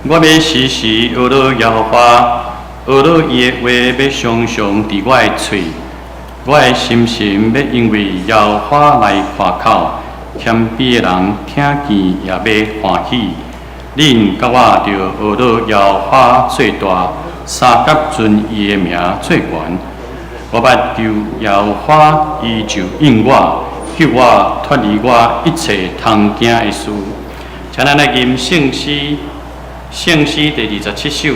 我欲時時學樂耶和華，學樂伊的話欲常常佇我的喙。我的心神欲因為耶和華來誇口，謙卑的人聽見也欲歡喜。恁佮我著學樂耶和華做大，相佮尊伊的名做懸。我捌求耶和華，伊就應我，救我脫離我一切通驚的事。請咱來吟聖詩，聖詩第27首。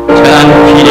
請咱起立。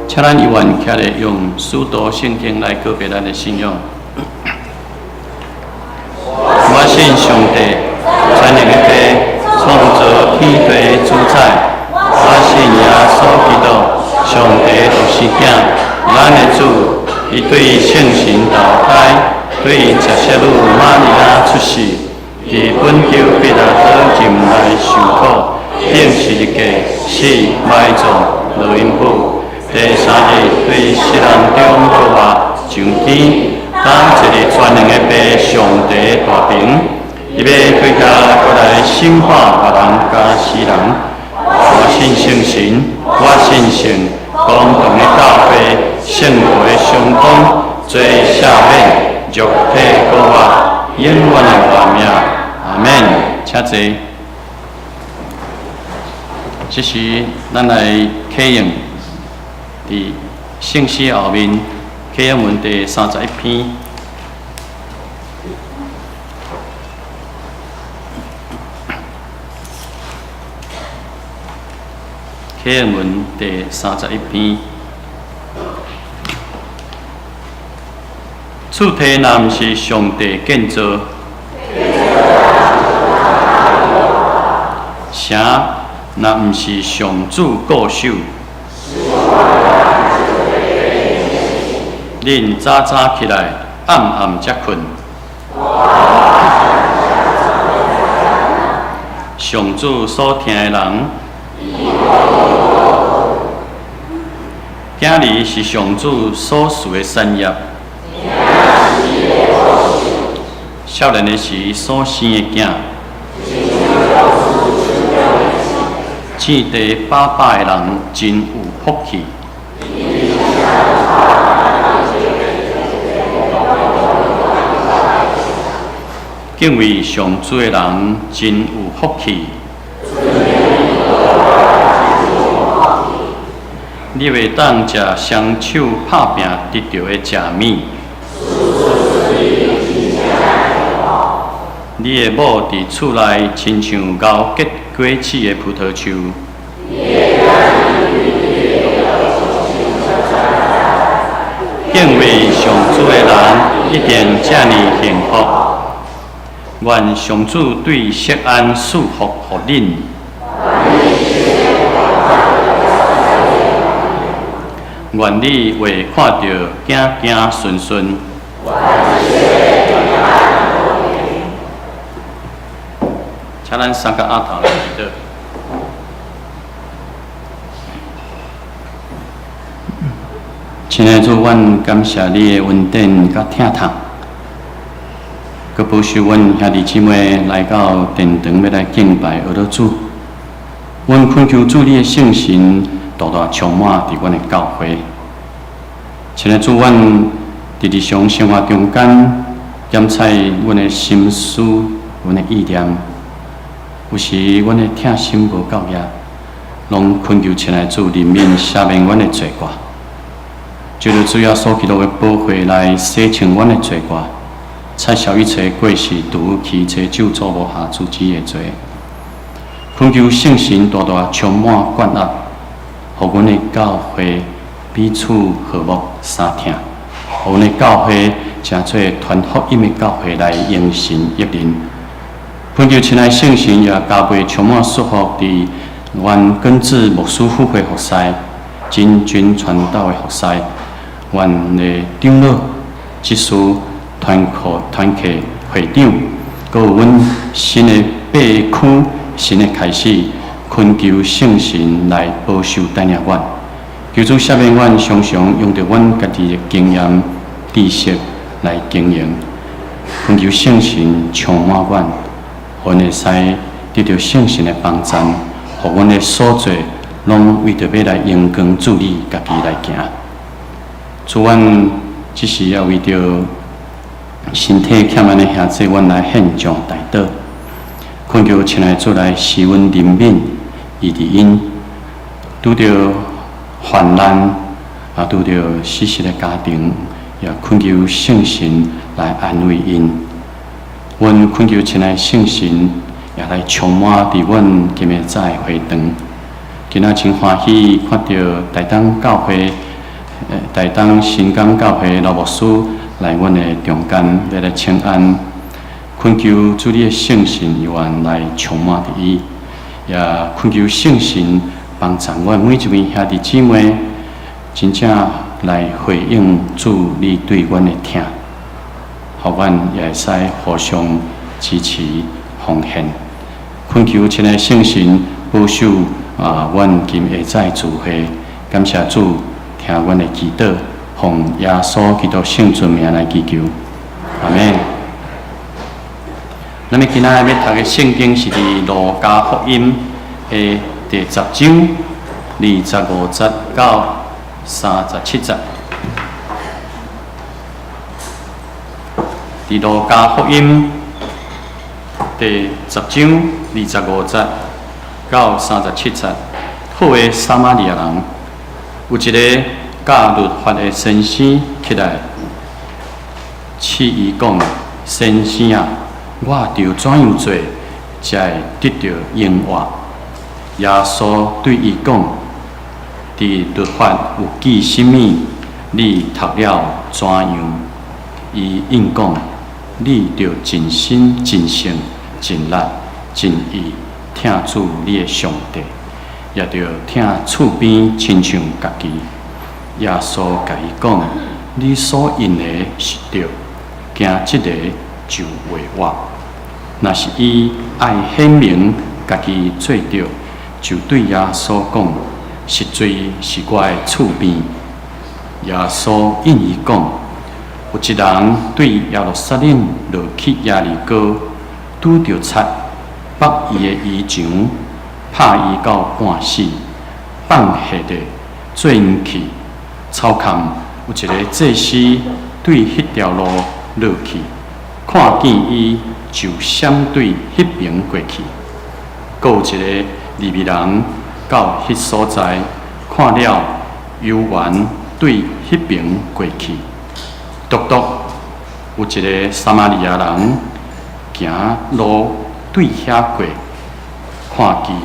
請咱猶原徛咧，用使徒聖經來告白咱的信仰。我信上帝，全能的父，創造天地的主宰。我信耶穌基督，上帝的獨生囝，咱咱的主，伊對聖神投胎，對十色女瑪利亞出世，佇本丟彼拉多任內受苦，釘十字架，死埋葬，落陰府。第三日對死人中復活，上天，擔坐佇全能的父上帝大爿，伊欲閣遐閣來審判活人佮死人。我信聖神，我信聖公同的教會，聖徒的相通，罪赦免，肉體復活，永遠的活命。阿門。請坐。這時，咱來啟用佇聖詩後面啟用文第31篇。啟用文第31篇。厝體若毋是上帝建造，城若毋是上主固守，恁早早起來，暗暗才睏。上主所疼的人，囝兒是上主所賜的產業。少年的時所生的囝，生地飽飽的人真有福氣。敬畏上主的人真有福氣。你會當食雙手拍拚得著的食物。你的某佇厝內親像𠢕結果子的葡萄樹。敬畏上主的人一定遮爾幸福。願上主對錫安賜福予恁。願你會看著子子孫孫。請咱三個阿頭來祈禱。親愛的主，阮感謝你的恩典佮疼痛，閣保守阮兄弟姊妹來到殿堂，欲來敬拜阿樂主。阮懇求主，你的聖神大大充滿佇阮的教會。親愛的主，阮佇日常生活中間檢採阮的心思、阮的意念，有時阮的疼心無夠額，攏懇求親愛的主憐憫赦免阮的罪過。藉著主耶穌基督的寶血來洗清阮的罪過，擦銷一切過失，除去一切咒詛無瑕疵的罪。懇求聖神大大充滿灌壓，予阮的教會彼此和睦相疼，予阮的教會成做傳福音的教會來榮神益人。懇求親愛聖神也加倍充滿祝福佇阮根治牧師府會服侍、真軍傳道的服侍，阮的長老、執事、團課、團契會長，閣有阮新的八區新的開始，懇求聖神來保守帶領阮。求主赦免阮，常常用著阮家己的經驗、知識來經營。懇求聖神充滿阮，予阮會使得著聖神的幫贊，予阮的所做攏為著欲來榮光主你家己來行。主，阮這時也為著身體欠安的兄弟，阮來獻上代禱，懇求親愛主來施阮憐憫，醫治𪜶，拄著患難，也拄著死失的家庭，也懇求聖神來安慰𪜶。阮懇求親愛聖神也來充滿佇阮今暝早的會堂。今仔真歡喜看著台東教會、台東新港教會老牧師來阮的中間，欲來請安，懇求主你的聖神永遠來充滿佇伊，也懇求聖神幫助阮每一位兄弟姊妹，真正來回應主你對阮的疼，予阮也會使互相支持奉獻。懇求親愛聖神保守啊，阮今下早聚會，感謝主聽阮的祈禱，奉耶穌基督聖尊名來祈求，阿們。咱們今仔日欲讀的聖經是佇路加福音的第十章25節到37節。佇路加福音第十章25節到37節，好的撒瑪利亞人，有一个教律法的先生起來，試伊講：先生啊，我著怎樣做，才會得著永活？耶穌對伊講：佇律法有記啥物？你讀了怎樣？伊應講：你著盡心、盡性、盡力、盡意疼主你的上帝，也著疼厝邊親像家己。耶穌共伊講：你所應的是對，行這个就會活。若是伊愛顯明家己做對，就對耶穌講：實在是我的厝邊。耶穌應伊講：有一人對耶路撒冷落去耶利哥，拄著賊，縛伊的衣裳，拍伊到半死，放下咧，做毋去。草崁有一个祭司對彼條路落去，看見伊就閃對彼爿過去。閣有一个利未人到彼所在，看了猶原對彼爿過去。獨獨有一个撒瑪利亞人行路對遐過，看見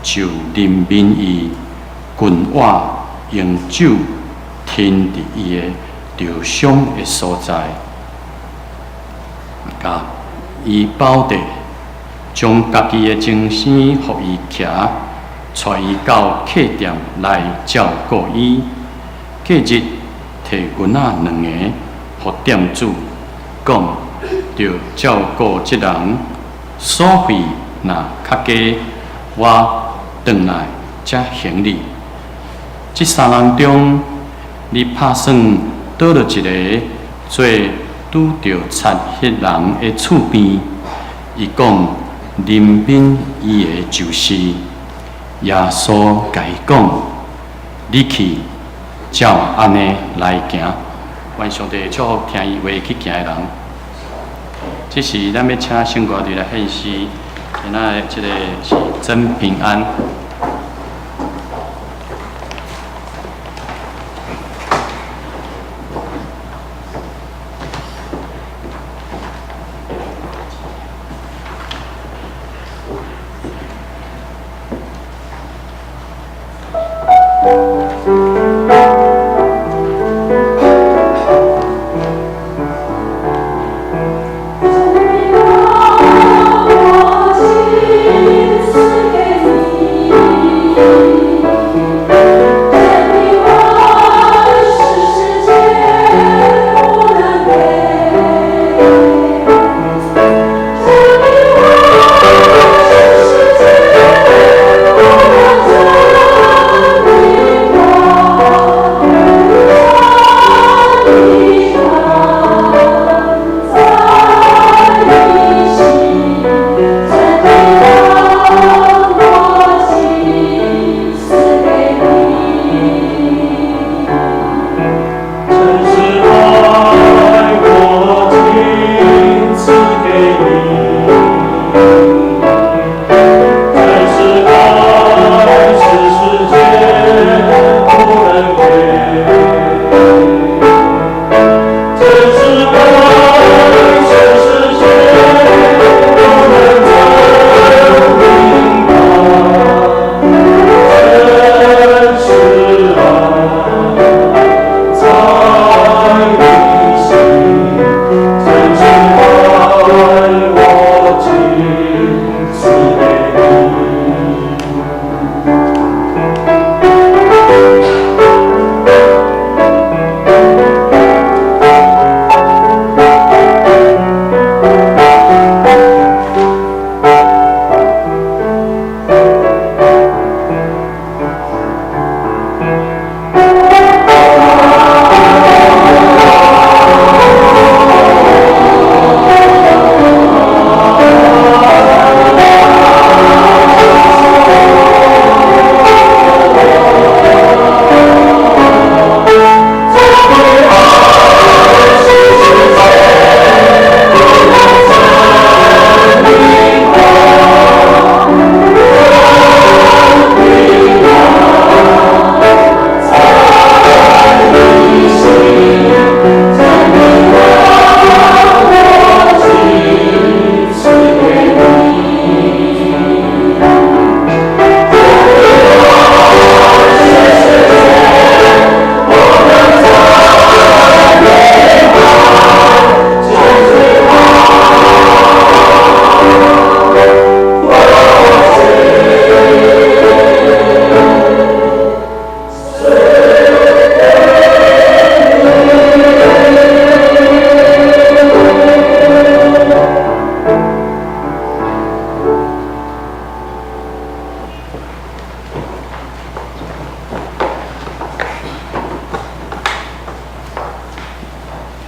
就憐憫伊，近碗用酒添佇伊的著傷的所在，共伊包著，將家己的精牲予伊騎，帶伊到客店來照顧伊。隔日提銀仔兩个予店主，講著照顧這人，所費若較加，我轉來才還你。這三人中，你拍算佗落一个做拄著賊彼人的厝邊？伊講憐憫伊的就是。耶穌共伊講：你去，照按呢來行。願上帝祝福聽伊話去行的人。這時，咱欲請聖歌隊來獻詩，今仔日這个是真平安。 真平安。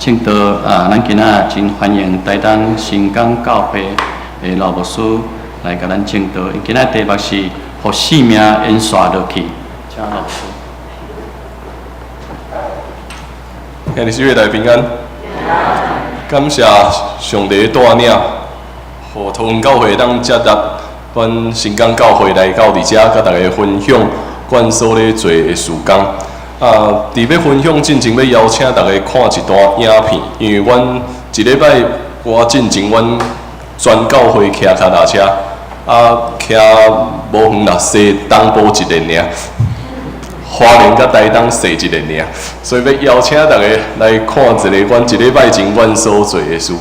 證道啊，咱今仔真歡迎台東新港教會的老牧師來共咱證道。今仔題目是“予性命延續落去”，請老牧師。兄弟姊妹大家平安，感謝上帝帶領，予桃園教會當接納阮新港教會來到佇遮，佮大家分享阮所咧做的事工。啊，佇欲分享進前，欲邀請大家看一段影片，因為阮一禮拜外進前，阮全教會騎腳踏車，啊，騎無遠啦，踅東部一輪爾。花蓮佮台東踅一輪爾，所以欲邀請大家來看一个阮一禮拜前阮所做的事。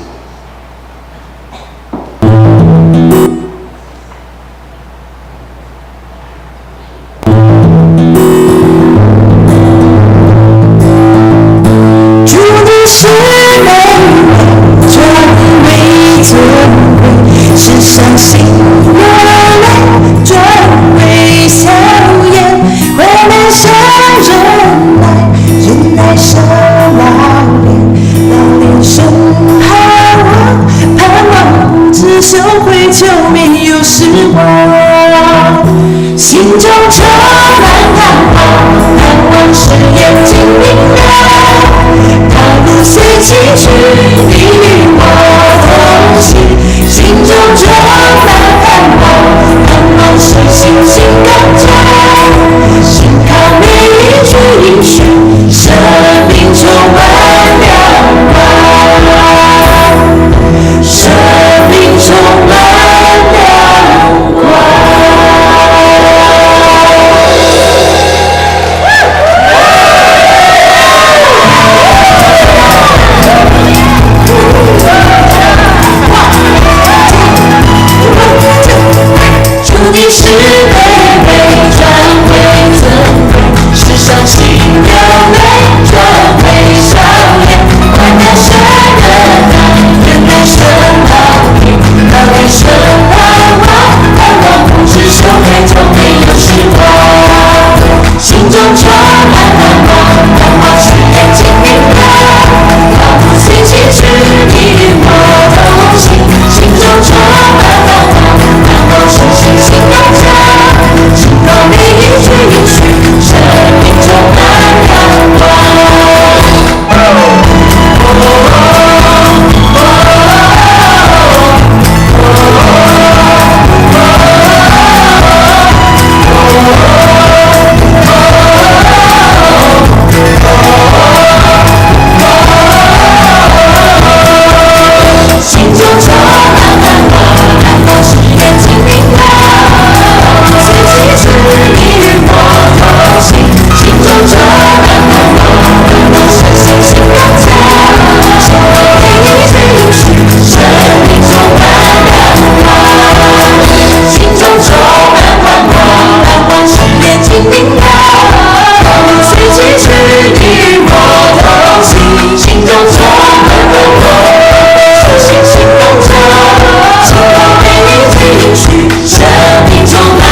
主你是卑微，轉為尊貴，是傷心流淚，轉為笑顏，患難生忍耐，忍耐生老練，老練生盼望，盼望不致羞愧，就沒有失望。心中充滿盼望，盼望是眼睛明亮。道路雖崎嶇，你與我同行。心中充滿盼望，盼望是信心剛強。信靠每一句應許，生命充滿亮光。生命充滿亮光。主你是卑微，轉為尊貴，是傷心流淚，轉為笑顏，患難生忍耐，忍耐生老練，老練生盼望，盼望不致羞愧，就沒有失望。心中充滿盼望，盼望是眼睛明亮，道路雖崎嶇，你與我同行。心中充滿盼望，盼望是信心剛強。信靠每一句應許，生命充滿亮光。心中充滿盼望，盼望是眼睛明亮。道路雖崎嶇，你與我同行。心中充滿盼望，盼望是信心剛強。信靠每一句應許，生命充滿亮光。心中充滿盼望，盼望是眼睛明亮。道路雖崎嶇，你與我同行。心中充滿盼望，是信心剛強。信靠每一句應許，生命充滿亮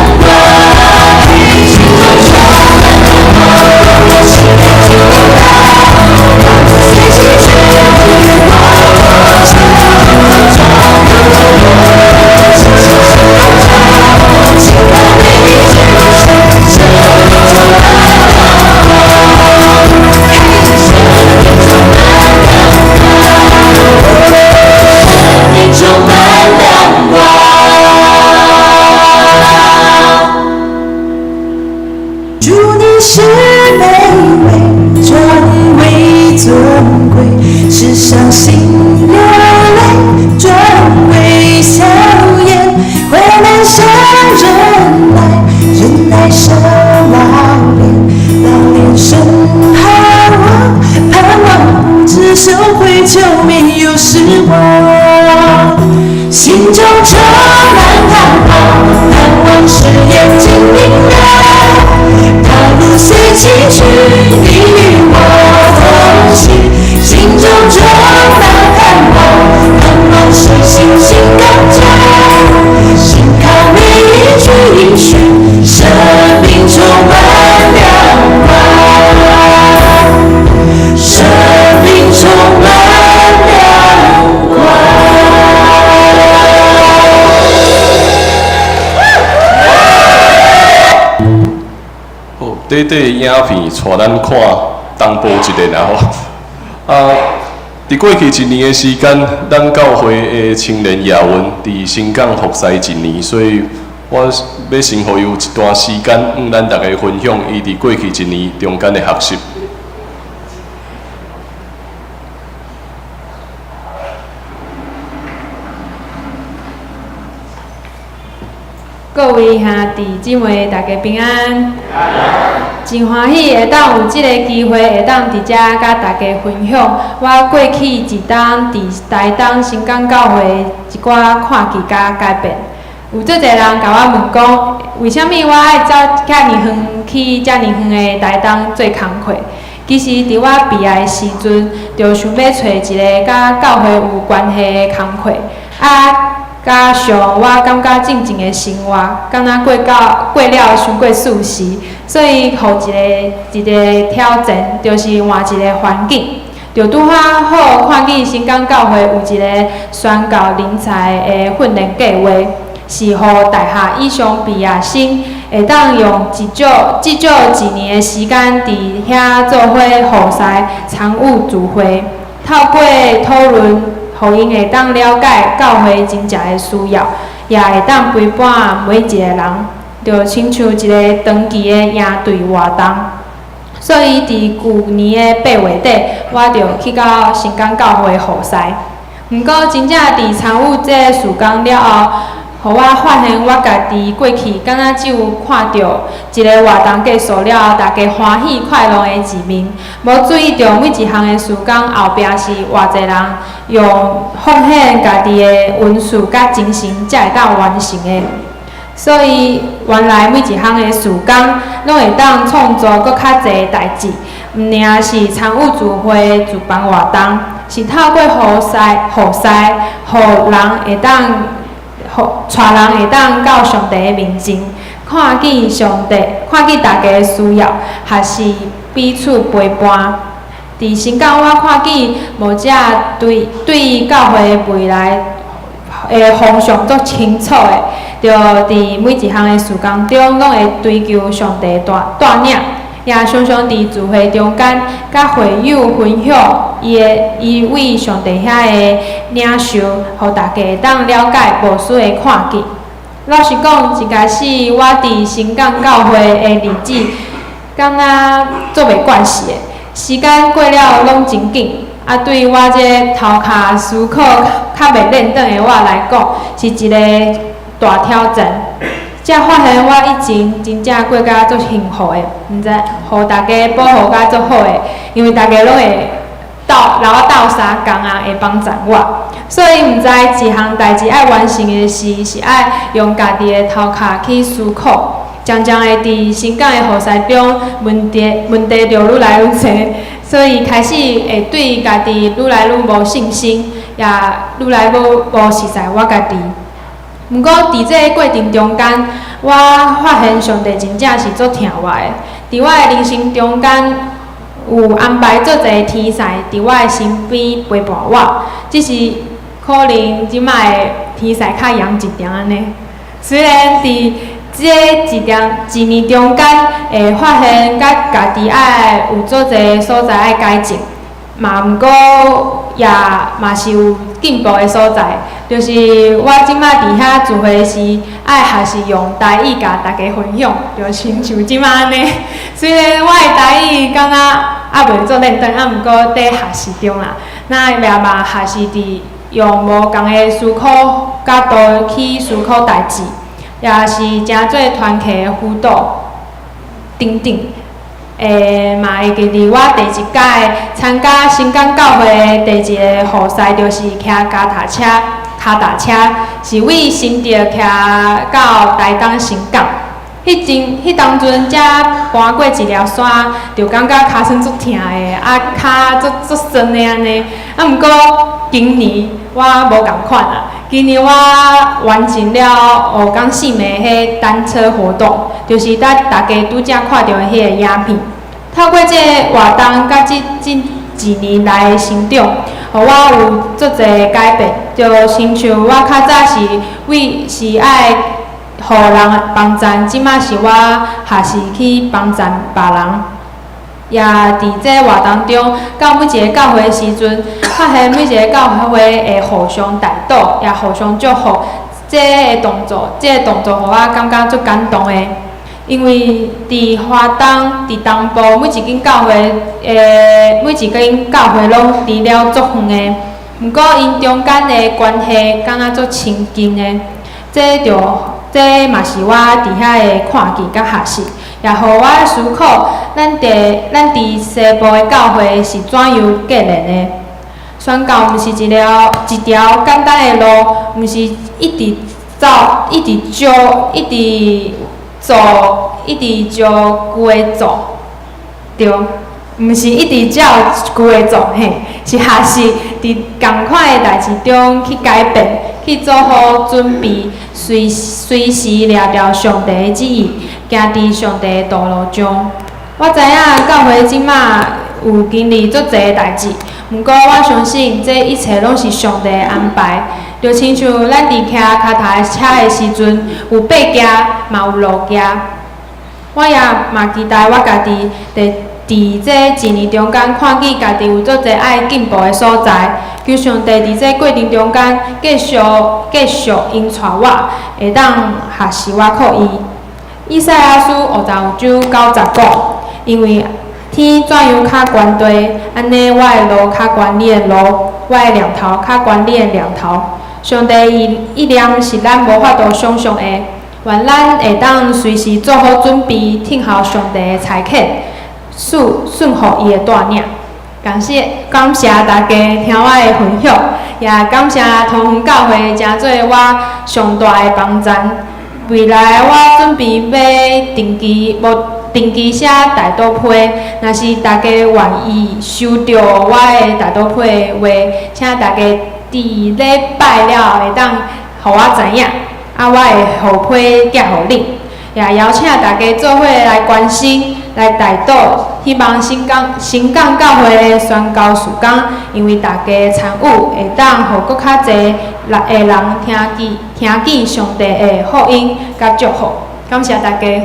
光。心中充滿盼望，盼望是眼睛明亮。道路雖崎嶇，你與我同行。心中充滿盼望，是信心剛強。信靠每一句應許，生命充滿亮光。生命充滿亮光，生命充滿亮光。主你是卑微，轉為尊貴，是傷心流淚，轉為笑顏，患難生忍耐，忍耐生老練，老練生盼望，盼望不致羞愧，就沒有失望。心中充滿盼望，盼望是眼睛明亮。道路雖崎嶇，你與我同行。心中充滿盼望，盼望是信心剛強。信靠每一句應許，生命充滿亮光。生命充短短影片𤆬咱看东部一下啦吼。啊，佇過去一年的時間，咱教會的青年亞運佇新港服侍一年，所以我欲先予伊有一段時間，向咱逐家分享伊佇過去一年中間的學習。各位兄弟姊妹，大家平安。真歡喜會當有這个機會，會當佇遮佮大家分享我過去一冬佇台東新港教會一寡看見佮改變。有足濟人共我問講，為啥物我愛走遮爾遠去遮爾遠的台東做工課？其實佇我畢業的時陣，就想欲揣一个佮教會有關係的工課，啊。加上我感覺進前的生活，敢若過到過了傷過舒適，所以予一個一個挑戰，就是換一個環境。就拄仔好看見新港教會有一個宣教人才的訓練計劃，是予大學以上畢業生會當用至少至少一年的時間，佇遐做伙服侍參與聚會，透過討論。予𪜶會當了解教會真正的需要，也會當陪伴每一個人，就親像一个長期的營隊活動。所以佇舊年的八月底，我就去到新港教會服侍。毋過真正佇參與這个事工了後，予我發現我家己過去敢若只有看著一个活動結束了後，大家歡喜快樂的一面，無注意著每一項的事工後壁是偌濟人用奉獻家己的恩賜佮精神，才會當完成的。所以原來每一項的事工，攏會當創造閣較濟的代誌，毋爾是參與聚會主辦活動，是透過服侍、服侍，予人會當。予帶人會當到上帝的面前，看見上帝，看見大家的需要，抑是彼此陪伴。佇新港，我看見牧者對對教會的未來的方向足清楚的，就佇每一項的事工中，攏會追求上帝帶帶領，也常常佇聚會中間，佮會友分享伊的伊對上帝遐的領受，予大家會當了解牧師的看見。老實講，一開始我佇新港教會的日子，感覺足袂慣勢的。時間過了攏真緊，啊，對我這个頭殼思考較袂輪轉的我來講，是一个大挑戰。才發現我以前真正過甲足幸福的，毋知予大家保護甲足好的，因為大家攏會鬥留我鬥相共啊，會幫贊我。所以毋知一項代誌愛完成的時，是愛用家己的頭殼去思考，常常會佇新港的服侍中問題問題就愈來愈濟，所以開始會對家己愈來愈無信心，也愈來愈無實在我家己。毋過佇這个過程中間，我發現上帝真正是足疼我的。佇我的人生中間，有安排足濟天使佇我的身邊陪伴我，只是可能這擺的天使較嚴一點按呢。雖然佇這一點一年中間，會發現佮家己愛有足濟所在愛改進，嘛毋過也嘛是有進步的所在。就是我這擺佇遐聚會時，愛學習用台語共大家分享，就親像這擺按呢。雖然我的台語敢若猶袂足輪轉，啊，毋過佇學習中啦。那也嘛學習佇用無仝的思考角度去思考代誌，也是誠做團契的輔導等等。嘛會記得我第一屆參加新港教會的第一个服侍，就是騎腳踏車，跤踏車是對新竹騎到台東新港。彼陣彼當陣才攀過一粒山，就感覺跤身足疼的，啊，跤足足酸的按呢。啊，毋過今年我無仝款啊，今年我完成了五工四暝彼單車活動，就是咱大家拄才看著的彼个影片。透過這个活動，佮這這一年來的成長，予我有足濟改變。就親像我較早是為是愛予人幫贊，這馬是我學習去幫贊別人。也佇這活動中，到每一個教會的時陣，發現每一個教會會互相代禱，也互相祝福。這个動作，這個動作，予我感覺足感動的。因為佇華東、佇東部，每一間教會的每一間教會攏離了足遠的，毋過𪜶中間的關係敢若足親近的。這就這嘛是我佇遐的看見佮學習，也予我思考，咱佇西部的教會是怎樣建立的。宣教毋是一條簡單的路，毋是一直走、一直照、一直做、一直照舊的做，對，毋是一直照舊的做，嘿，是學習佇仝款的代誌中去改變，去做好準備，隨時掠著上帝的旨意，行佇上帝的道路上。我知影教會這馬有經歷足濟代誌，毋過我相信這一切攏是上帝的安排。就親像咱佇騎跤踏車的時陣，有爬行，嘛有落行。我也嘛期待我家己佇這一年中間，看見家己有足濟愛進步的所在。求上帝佇這過程中間，繼續引帶我，會當學習我靠伊。以賽亞書55章9節講：因為天怎樣較懸地，按呢我的路較懸你的路，我的念頭較懸你的念頭。上帝伊意念是咱無法度想像的，願咱會當隨時做好準備，聽候上帝的差遣，順服伊的帶領。感謝大家聽我的分享，也感謝桃園教會成做我上大的幫贊。未來我準備欲定期無定期寫代禱批，若是大家願意收著我的代禱批的話，請大家佇禮拜了後會當予我知影，啊，我會予批寄予恁。也邀請大家做伙來關心、來代禱，希望新港教會的宣教事工，因為大家參與，會當予閣較濟的人聽見上帝的福音佮祝福。感謝大家。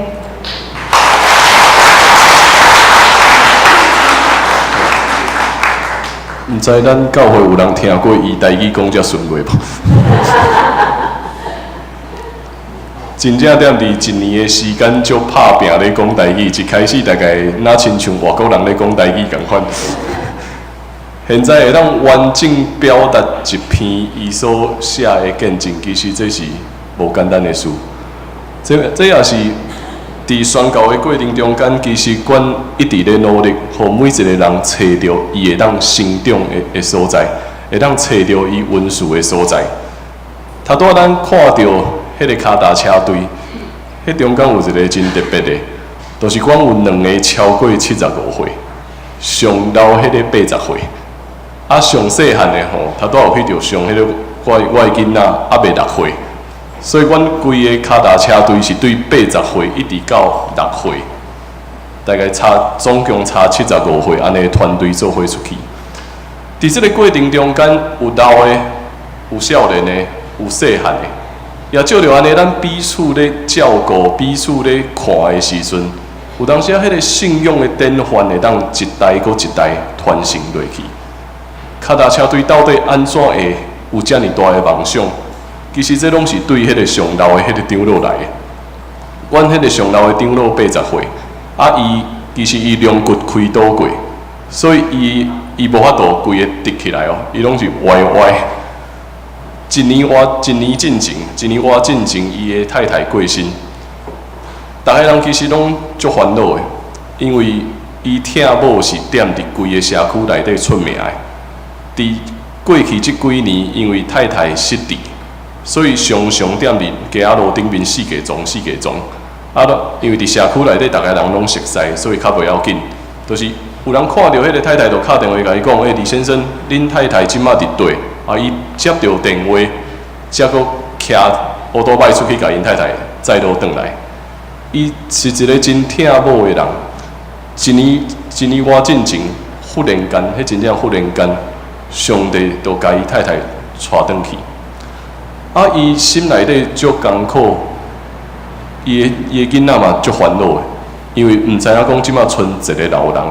毋知咱教會有人聽過伊台語講遮順話無？真正踮佇一年的時間，足拍拚咧講台語。一開始大概若親像外國人咧講台語仝款。現在會當完整表達一篇伊所寫的見證，其實這是無簡單的事。這也是佇宣教的過程中間，其實阮一直咧努力，予每一個人揣著伊會當成長的所在，會當揣著伊恩賜的所在。頭拄仔咱看著彼個跤踏車隊，彼中間有一個真特別的，就是阮有兩个超過75歲，上老彼個80歲，啊上細漢的吼，頭拄仔有去著上彼個我的囡仔猶未6歲，所以阮規个跤踏車隊是對80歲一直到6歲，大概差總共差75歲，按呢團隊做伙出去。佇這个過程中間，有老的，有少年的，有細漢的。也借著按呢，咱彼此咧照顧、彼此咧看的時陣，有當時啊，彼个信仰的典範會當一代閣一代傳承落去。跤踏車隊到底按怎會有遮爾大的夢想？其實這攏是對彼个上老的彼个長老來的。阮彼个上老的長老80歲，啊，伊其實伊龍骨開刀過，所以伊無法度規个直起來哦，伊攏是歪歪。一年外進前，伊的太太過身，逐个人其實攏足煩惱的，因為伊疼某是踮佇規個社區內底出名的。佇過去這幾年，因為太太失智，所以常常踮佇街仔路頂面四界撞四界撞。啊，因為佇社區內底，逐个人攏熟似，所以較袂要緊。就是有人看著彼個太太，就敲電話共伊講：“欸，李先生，恁太太這馬佇佗？”啊！伊接著電話，才閣騎烏多擺出去，共𪜶太太載倒轉來。伊是一個真疼某的人。一年外進前，忽然間，彼真正忽然間，上帝就共伊太太帶轉去。啊！伊心內底足艱苦，伊的囡仔嘛足煩惱的，因為毋知影講這馬賰一个老人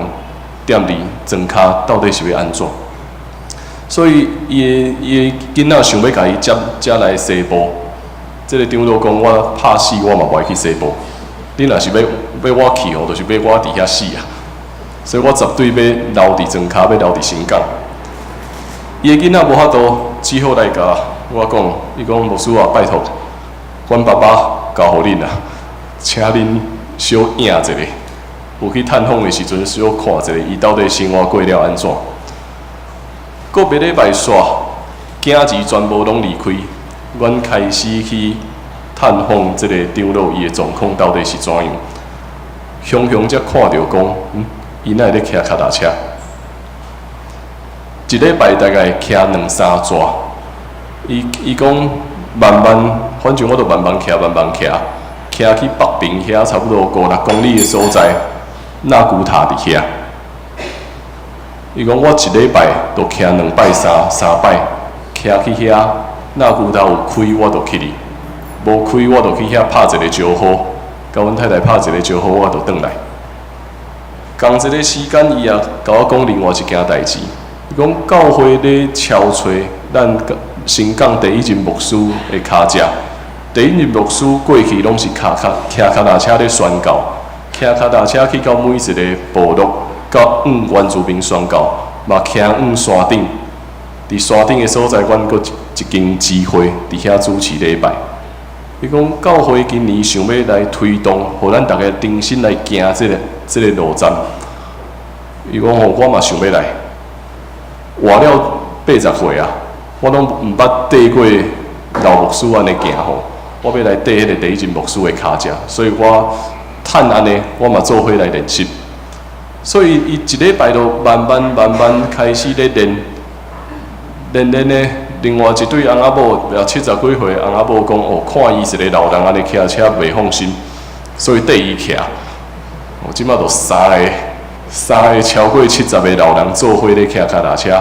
踮佇莊跤到底是欲按怎，所以伊的囡仔想欲共伊接接來西部。這个長老講，我拍死我嘛無愛去西部。你若是欲欲我去哦，就是欲我佇遐死啊！所以我絕對欲留佇莊跤，欲留佇新港。伊的囡仔無法度，只好來共我講，伊講牧師啊，拜託，阮爸爸交予恁啊，請恁小應一下，有去探訪的時陣小看一下，伊到底生活過了按怎。閣別禮拜煞，囝兒全部攏離開，阮開始去探訪這個長老，伊的狀況到底是怎樣？雄雄才看著講，伊哪會咧騎跤踏車？一禮拜大概騎兩三逝。伊講慢慢，反正我都慢慢騎，慢慢騎，騎去北平遐差不多五六公里的所在，納古塔佇遐。伊講我一禮拜都騎兩擺三擺，騎去遐納古塔有開我就去哩，無開我就去遐拍一個招呼，共阮太太拍一個招呼，我就轉來。仝一个時間，伊也共我講另外一件代誌。伊講教會咧敲揣咱新港第一任牧師的跤跡，第一任牧師過去攏是騎跤踏車咧宣教，騎跤踏車去到每一个部落，到往原住民宣教，嘛騎往山頂。佇山頂的所在，阮閣一間支會佇遐主持禮拜。伊講教會今年想欲來推動，予咱逐家重新來行這个路站。伊講吼，我嘛想欲來。活了80歲啊，我攏毋捌綴過老牧師按呢行吼，我欲來綴彼个第一任牧師的跤跡，所以我趁按呢，我嘛做伙來練習。所以伊一禮拜就慢慢慢慢開始咧練，練練呢。另外一對翁仔某，也七十幾歲翁仔某講哦，看伊一个老人按呢騎車袂放心，所以綴伊騎。哦，這馬就三个超過70个老人做伙咧騎跤踏車。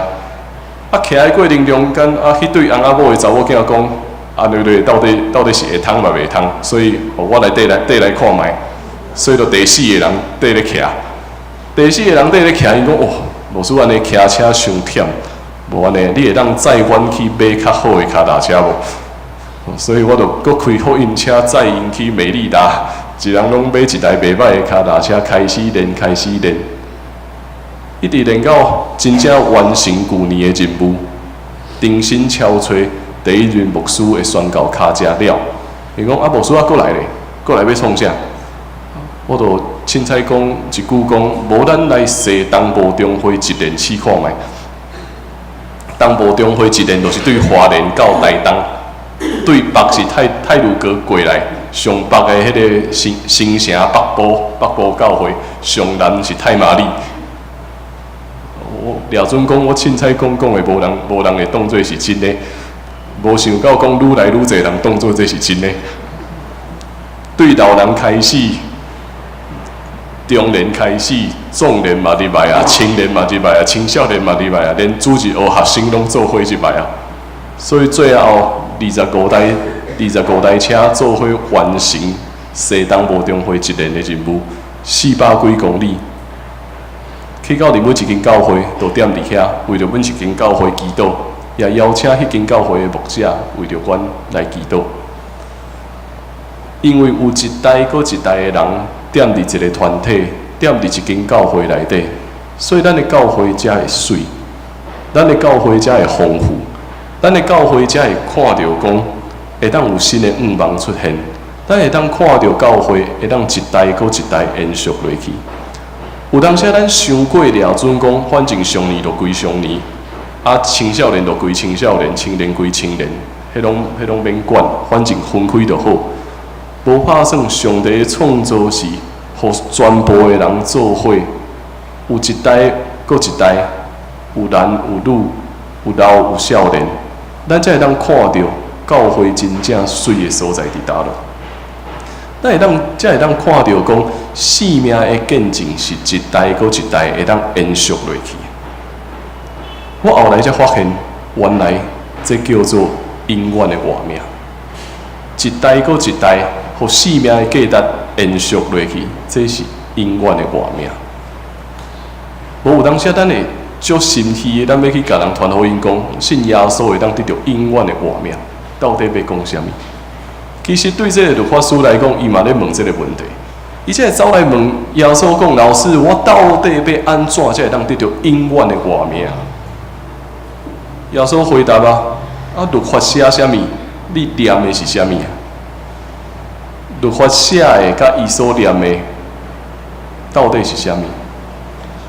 啊，騎的過程中間，啊，彼對翁仔某的查某囝講，按呢咧到底是會通嘛袂通？所以，我來綴來綴來看覓。所以就第四个人綴咧騎，第四个人綴咧騎，伊講哦，牧師按呢騎車傷忝。無按呢，你會當載阮去買較好的跤踏車無？所以我就閣開福音車載𪜶去美利達，一人攏買一台袂䆀的跤踏車，開始練，開始練，一直練到真正完成舊年的任務，重新敲揣第一任牧師的宣教跤跡了。伊講啊，牧師啊，閣來咧，閣來欲創啥？我就凊彩講一句講，無咱來西東部中會一練試看覓。東部中會一練就是對花蓮到台東，對北是太魯閣過來，上北的彼个新新城北部教會，上南是太麻里。我掠準講，我凊彩講講的，無人會當做是真的，無想到講愈來愈濟人當做這是真的。對老人開始，中年開始，壯年嘛入來啊，青年嘛入來啊，青少年嘛入來啊，連主日學學生攏做伙入來啊。所以最後25台車做伙完成西東部中會一年的任務，400幾公里。去到佇每一間教會，都踮佇遐，為著阮一間教會祈禱，也邀請彼間教會的牧者為著阮來祈禱。因為有一代閣一代的人踮佇一个團體，踮佇一間教會內底，所以咱的教會才會媠，咱的教會才會豐富，咱的教會才會看著講會當有新的願望出現，咱會當看著教會會當一代閣一代延續落去。有當時咱傷過掠準講，反正上年就歸上年，啊青少年就歸青少年，青年歸青年，彼攏免管，反正分開就好。無拍算，上帝創造是予全部的人做伙，有一代閣一代，有男有女，有老有少年，咱才會當看著教會真正媠的所在佇佗落。咱會當才會當看著講，生命的見證是一代閣一代會當延續落去。我後來才發現，原來這叫做永遠的活命。一代閣一代，予生命的價值延續落去，這是永遠的活命。無有當時咱會足心虛的，咱欲去共人傳福音講，信耶穌會當得著永遠的活命，到底欲講啥物？其實對這個律法師來講，伊嘛咧問這個問題。伊才會走來問耶穌講：老師，我到底欲按怎才會當得著永遠的活命？耶穌回答啊：啊，律法寫啥物？你念的是啥物啊？律法寫的佮伊所念的，到底是啥物？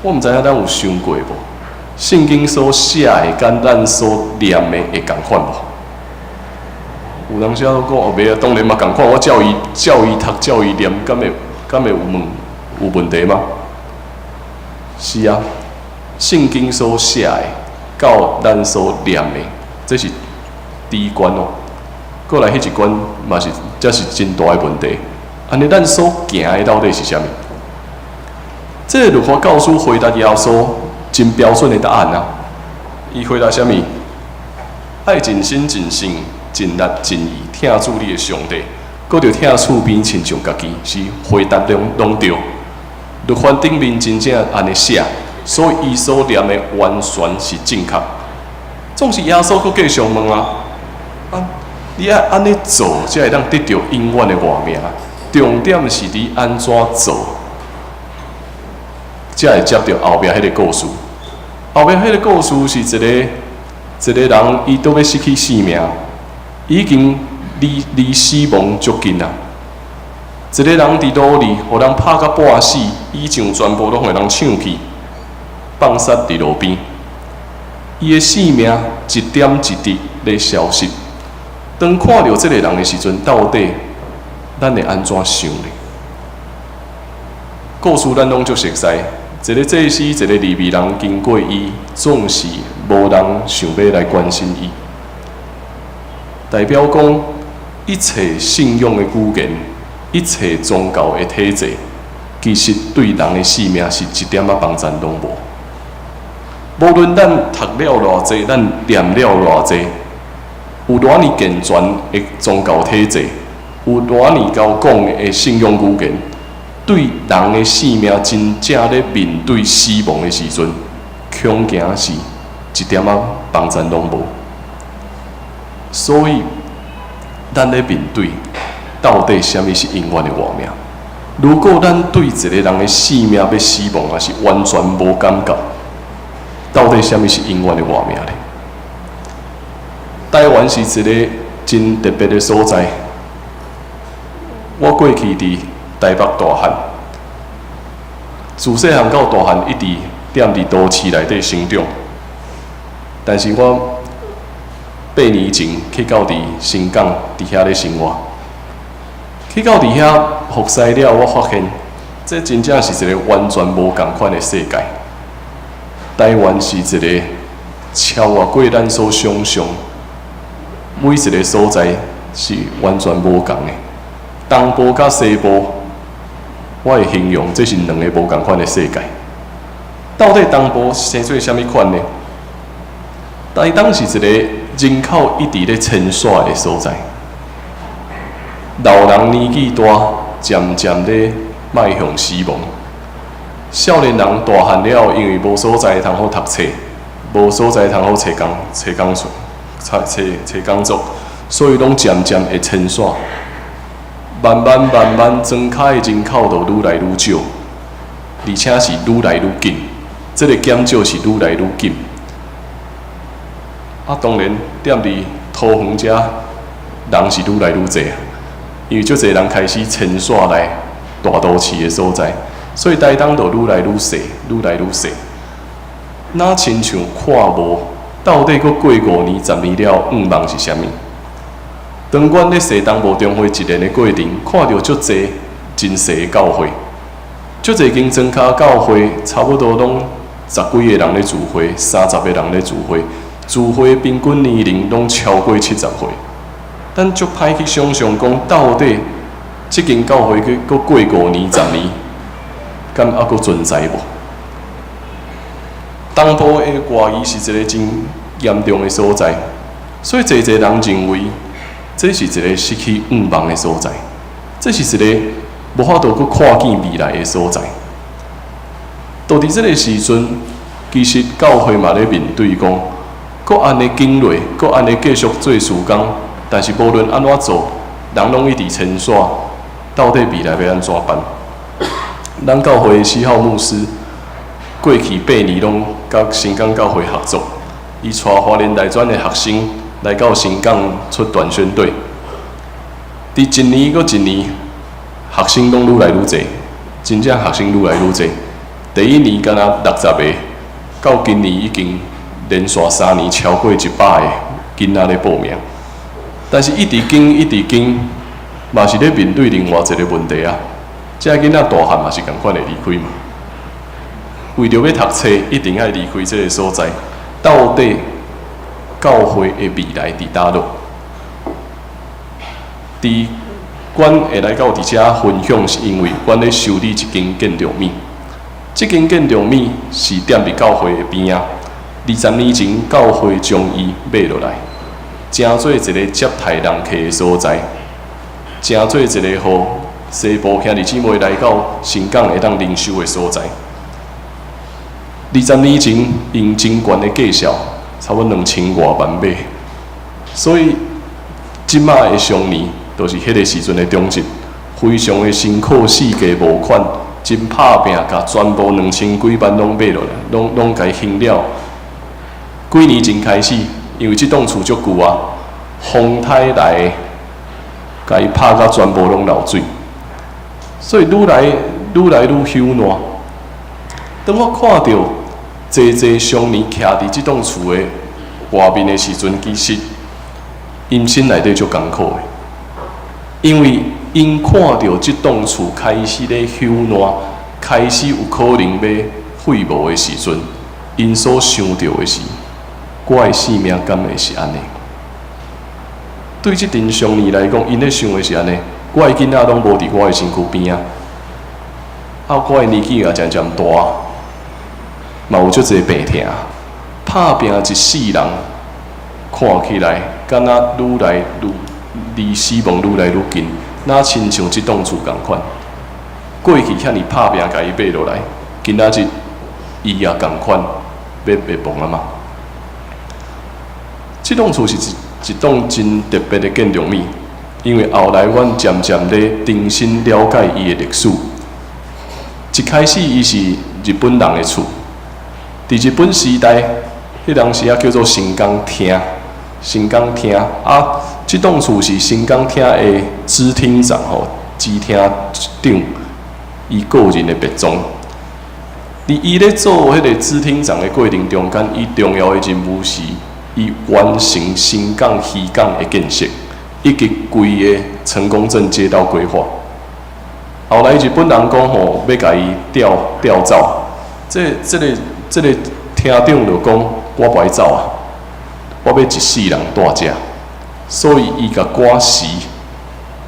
我毋知影咱有想過無？聖經所寫的佮咱所念的會仝款無？有當時攏講哦，袂啊，當然嘛仝款。我照伊讀，照伊念，敢會有問題嗎？是啊，聖經所寫的，佮咱所念的，這是第一關哦。過來彼一關嘛是，這是真大的問題。按呢，咱所行的到底是啥物？這個律法教師回答耶穌真標準的答案啊！伊回答啥物？愛盡心盡性盡力盡意疼主你的上帝，閣著疼厝邊親像家己，是回答攏對。律法頂面真正按呢寫，所以伊所念的完全是正確。總是耶穌閣繼續問啊，啊，你愛按呢做，才會當得著永遠的活命。重點是你按怎做，才會接著後壁彼个故事。後壁彼个故事是一個一個人，伊都欲失去性命，已經離死亡足近啊。一個人佇牢裡，予人拍甲半死，衣裳全部攏予人搶去，放殺佇路邊。伊的性命一點一滴咧消失。當看著這个人的時陣，到底咱會按怎想呢？故事咱攏足熟似，一个祭司，一个利未人經過伊，總是無人想欲來關心伊。代表講，一切信仰的語言，一切宗教的體制，其實對人的性命是一點仔幫贊攏無。無論咱讀了偌濟，咱念了偌濟，有偌爾健全的宗教體制，有偌爾𠢕講的信仰語言，對人的性命真正咧面對死亡的時陣，恐驚是一點仔幫贊攏無。所以，咱咧面對到底啥物是永遠的活命？如果咱對一個人的性命欲死亡，也是完全無感覺，到底啥物是永遠的活命呢？台灣是一個真特別的所在。我過去佇台北大漢，自細漢到大漢一直踮佇都市內底成長，但是我8年前去到佇新港佇遐咧生活，去到佇遐服侍了，我發現這真正是一個完全無仝款的世界。台灣是一個超越過咱所想象，每一個所在是完全無仝的。東部佮西部，我會形容這是兩个無仝款的世界。到底東部生做啥物款呢？台東是一個人口一直咧遷徙的所在，老人年紀大，漸漸咧邁向死亡；少年人大漢了，因為無所在通好讀冊，無所在通好揣工、揣工作、揣揣揣工作，所以攏漸漸會遷徙。慢慢慢慢，莊跤的人口就愈來愈少，而且是愈來愈緊。這个減少是愈來愈緊。啊，當然，踮佇桃園遮人是愈來愈濟啊，因為足濟人開始遷徙來大都市的所在，所以台東就愈來愈細，愈來愈細。若親像看無，到底閣過5年、10年了，願望是啥物？當阮咧踅東部中會一年的過程，看著足濟真細的教會，足濟間莊跤教會，差不多攏十幾个人咧聚會，30個人咧聚會，聚會平均年齡攏超過70歲。咱足歹去想象講，到底這間教會閣過5年、十年，敢猶閣存在無？東部的外移是一個真嚴重的所在，所以濟濟人認為這是一個失去願望的所在。這是一个無法度閣看見未來的所在。到佇這个時陣，其實教會嘛咧面對講，閣按呢經落，閣按呢繼續做事工，但是無論按怎做，人攏一直遷徙，到底未來欲按怎辦？咱教會的四號牧師過去8年攏佮新港教會合作，伊帶花蓮大專的學生來到新港出短宣隊。佇一年閣一年，學生攏愈來愈濟，真正學生愈來愈濟。第一年敢若60個，到今年已經連續3年超過100個囡仔咧報名。但是，一直經一直經，嘛是咧面對另外一個問題啊！這囡仔大漢嘛是仝款會離開嘛。為著欲讀冊，一定愛離開這个所在。到底教會的未來佇佗落？佇阮會來到佇遮分享，是因為阮咧修理一間建築物。這間建築物是踮佇教會的邊仔。20年前，教會將伊買落來，成做一个接待人客的所在，成做一个予西部兄弟姊妹來到新港會當靈修的所在。20年前，用真懸的價數，差不多2000外萬買，所以這馬的雙年，就是彼个時陣的中值，非常的辛苦，四界募款，真拍拚，共全部2000幾萬攏買落來，攏攏共伊還了。幾年前開始，因為這棟厝足舊啊，風颱來，共伊拍甲全部攏漏水，所以愈來愈來愈朽爛。當我看著濟濟少年徛佇這棟厝的外面的時陣，其實𪜶心內底足艱苦的，因為𪜶看著這棟厝開始咧朽爛，開始有可能欲廢無的時陣，𪜶所想著的是，我的性命敢會是按呢？對這陣少年來講，𪜶咧想的是按呢，我的囡仔攏無佇我的身軀邊仔，啊，我的年紀也漸漸大，嘛有足濟病疼，拍拚一世人，看起來敢若愈來愈離死亡愈來愈近，若親像這棟厝仝款。過去遐爾拍拚共伊買落來，今仔日伊也仝款欲滅亡啊嘛。這棟厝是一棟真特別的建築物，因為後來阮漸漸咧重新了解伊的歷史。一開始伊是日本人的厝，佇日本時代，彼當時仔叫做新港廳，新港廳啊，這棟厝是新港廳的支廳長吼，支廳長伊個人的別莊。佇伊咧做彼个支廳長的過程中間，伊重要的任務是伊完成新港漁港的建設，以及規个成功鎮街道規劃。後來日本人講吼，欲共伊調調走，這、這个、這个廳長就講，我無愛走啊，我欲一世人蹛遮，所以伊共趕時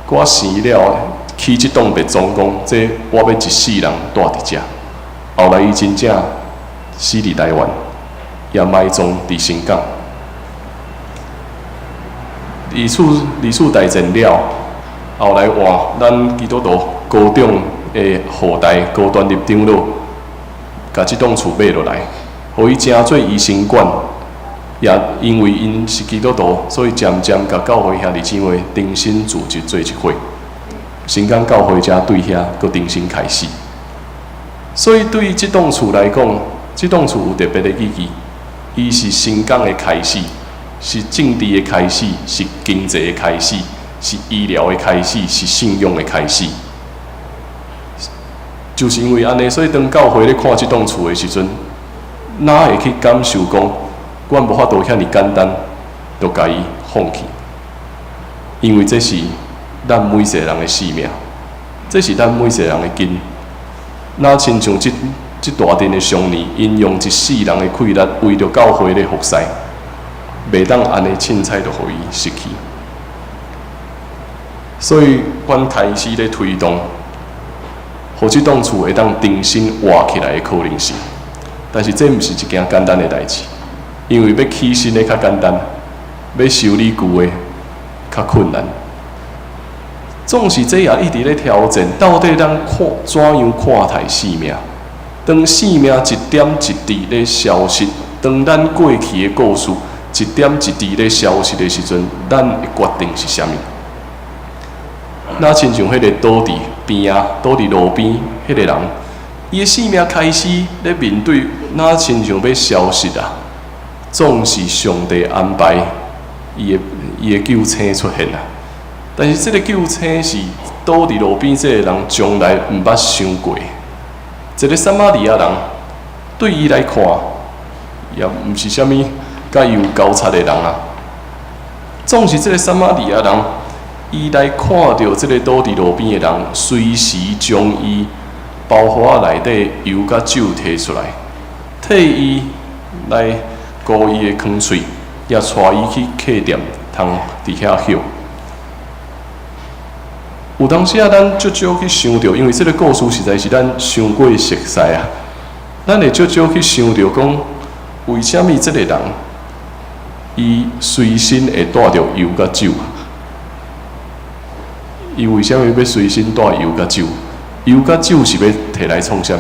趕時了，起這棟別莊講，這我欲一世人蹛佇遮。後來伊真正死佇台灣，也埋葬佇新港。二次二次大戰了，後來換咱基督徒高中的後代高端立長老，共這棟厝買落來，予伊成做醫生館。也因為𪜶是基督徒，所以漸漸共教會兄弟姊妹重新組織做一伙。新港教會才對遐閣重新開始。所以對這棟厝來講，這棟厝有特別的意義。伊是新港的開始，是政治的開始，是經濟的開始，是醫療的開始，是信仰的開始。就是因為按呢，所以當教會咧看這棟厝的時陣，哪會去感受講，阮無法度遐爾簡單，就共伊放棄？因為這是咱每一个人的性命，這是咱每一个人的根。若親像這這大陣的少年，𪜶用一世人的氣力，為著教會咧服侍，袂當按呢凊彩就予伊失去。所以，阮開始咧推動，予這棟厝會當重新活起來的可能性。但是，這毋是一件簡單的代誌，因為欲起新的較簡單，欲修理舊的較困難。總是這也一直咧挑戰，到底咱看怎樣看待生命？當生命一點一滴咧消失，當咱過去的故事一點一滴咧消失的時陣，咱的決定是啥物？若親像彼個倒佇邊仔，倒佇路邊彼個人，伊的生命開始咧面對，若親像欲消失啊！總是上帝安排伊的救星出現啊！但是這個救星是倒佇路邊這個人從來毋捌想過。一個撒瑪利亞人對伊來看，也毋是啥物佮伊有交叉的人啊。總是這個撒瑪利亞人，伊來看著這個倒佇路邊的人，隨時將伊包袱仔內底油佮酒提出來，替伊來敷伊的囥喙，也帶伊去客店通佇遐歇。有當時啊，咱足少去想著，因為這個故事實在是咱傷過熟悉啊。咱會足少去想著講，為啥物這個人，伊隨身會帶著油佮酒？伊為啥物欲隨身帶油佮酒？油佮酒是欲提來創啥物？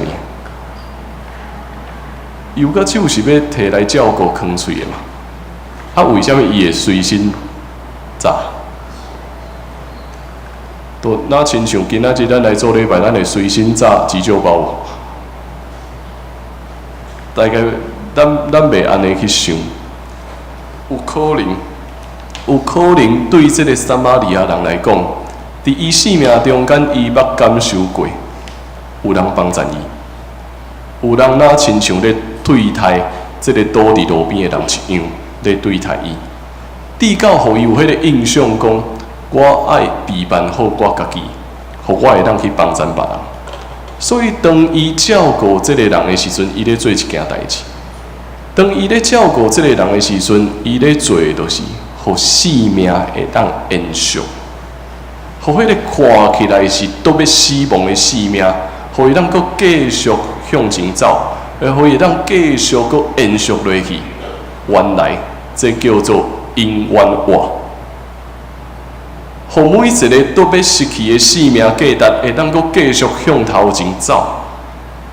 油佮酒是欲提來照顧囥喙的嘛？啊，為啥物伊會隨身紮？都若親像今仔日咱來做禮拜，咱會隨身紮急救包無？大概咱袂按呢去想，有可能對這個撒瑪利亞人來講，佇伊生命中間，伊捌感受過有人幫贊伊，有人若親像咧對待這個倒佇路邊的人一樣咧對待伊，直到予伊有彼個印象講，我愛備辦好我家己，予我會當去幫贊別人。所以當伊照顧這個人的時陣，伊咧做一件代誌。當伊咧照顧這個人的時陣，伊咧做的就是予生命會當延續，予彼個看起來是都欲死亡的生命，予伊當閣繼續向前走，予伊會當繼續閣延續落去。原來這叫做永遠活。予每一個都欲失去的生命價值，會當閣繼續向頭前走，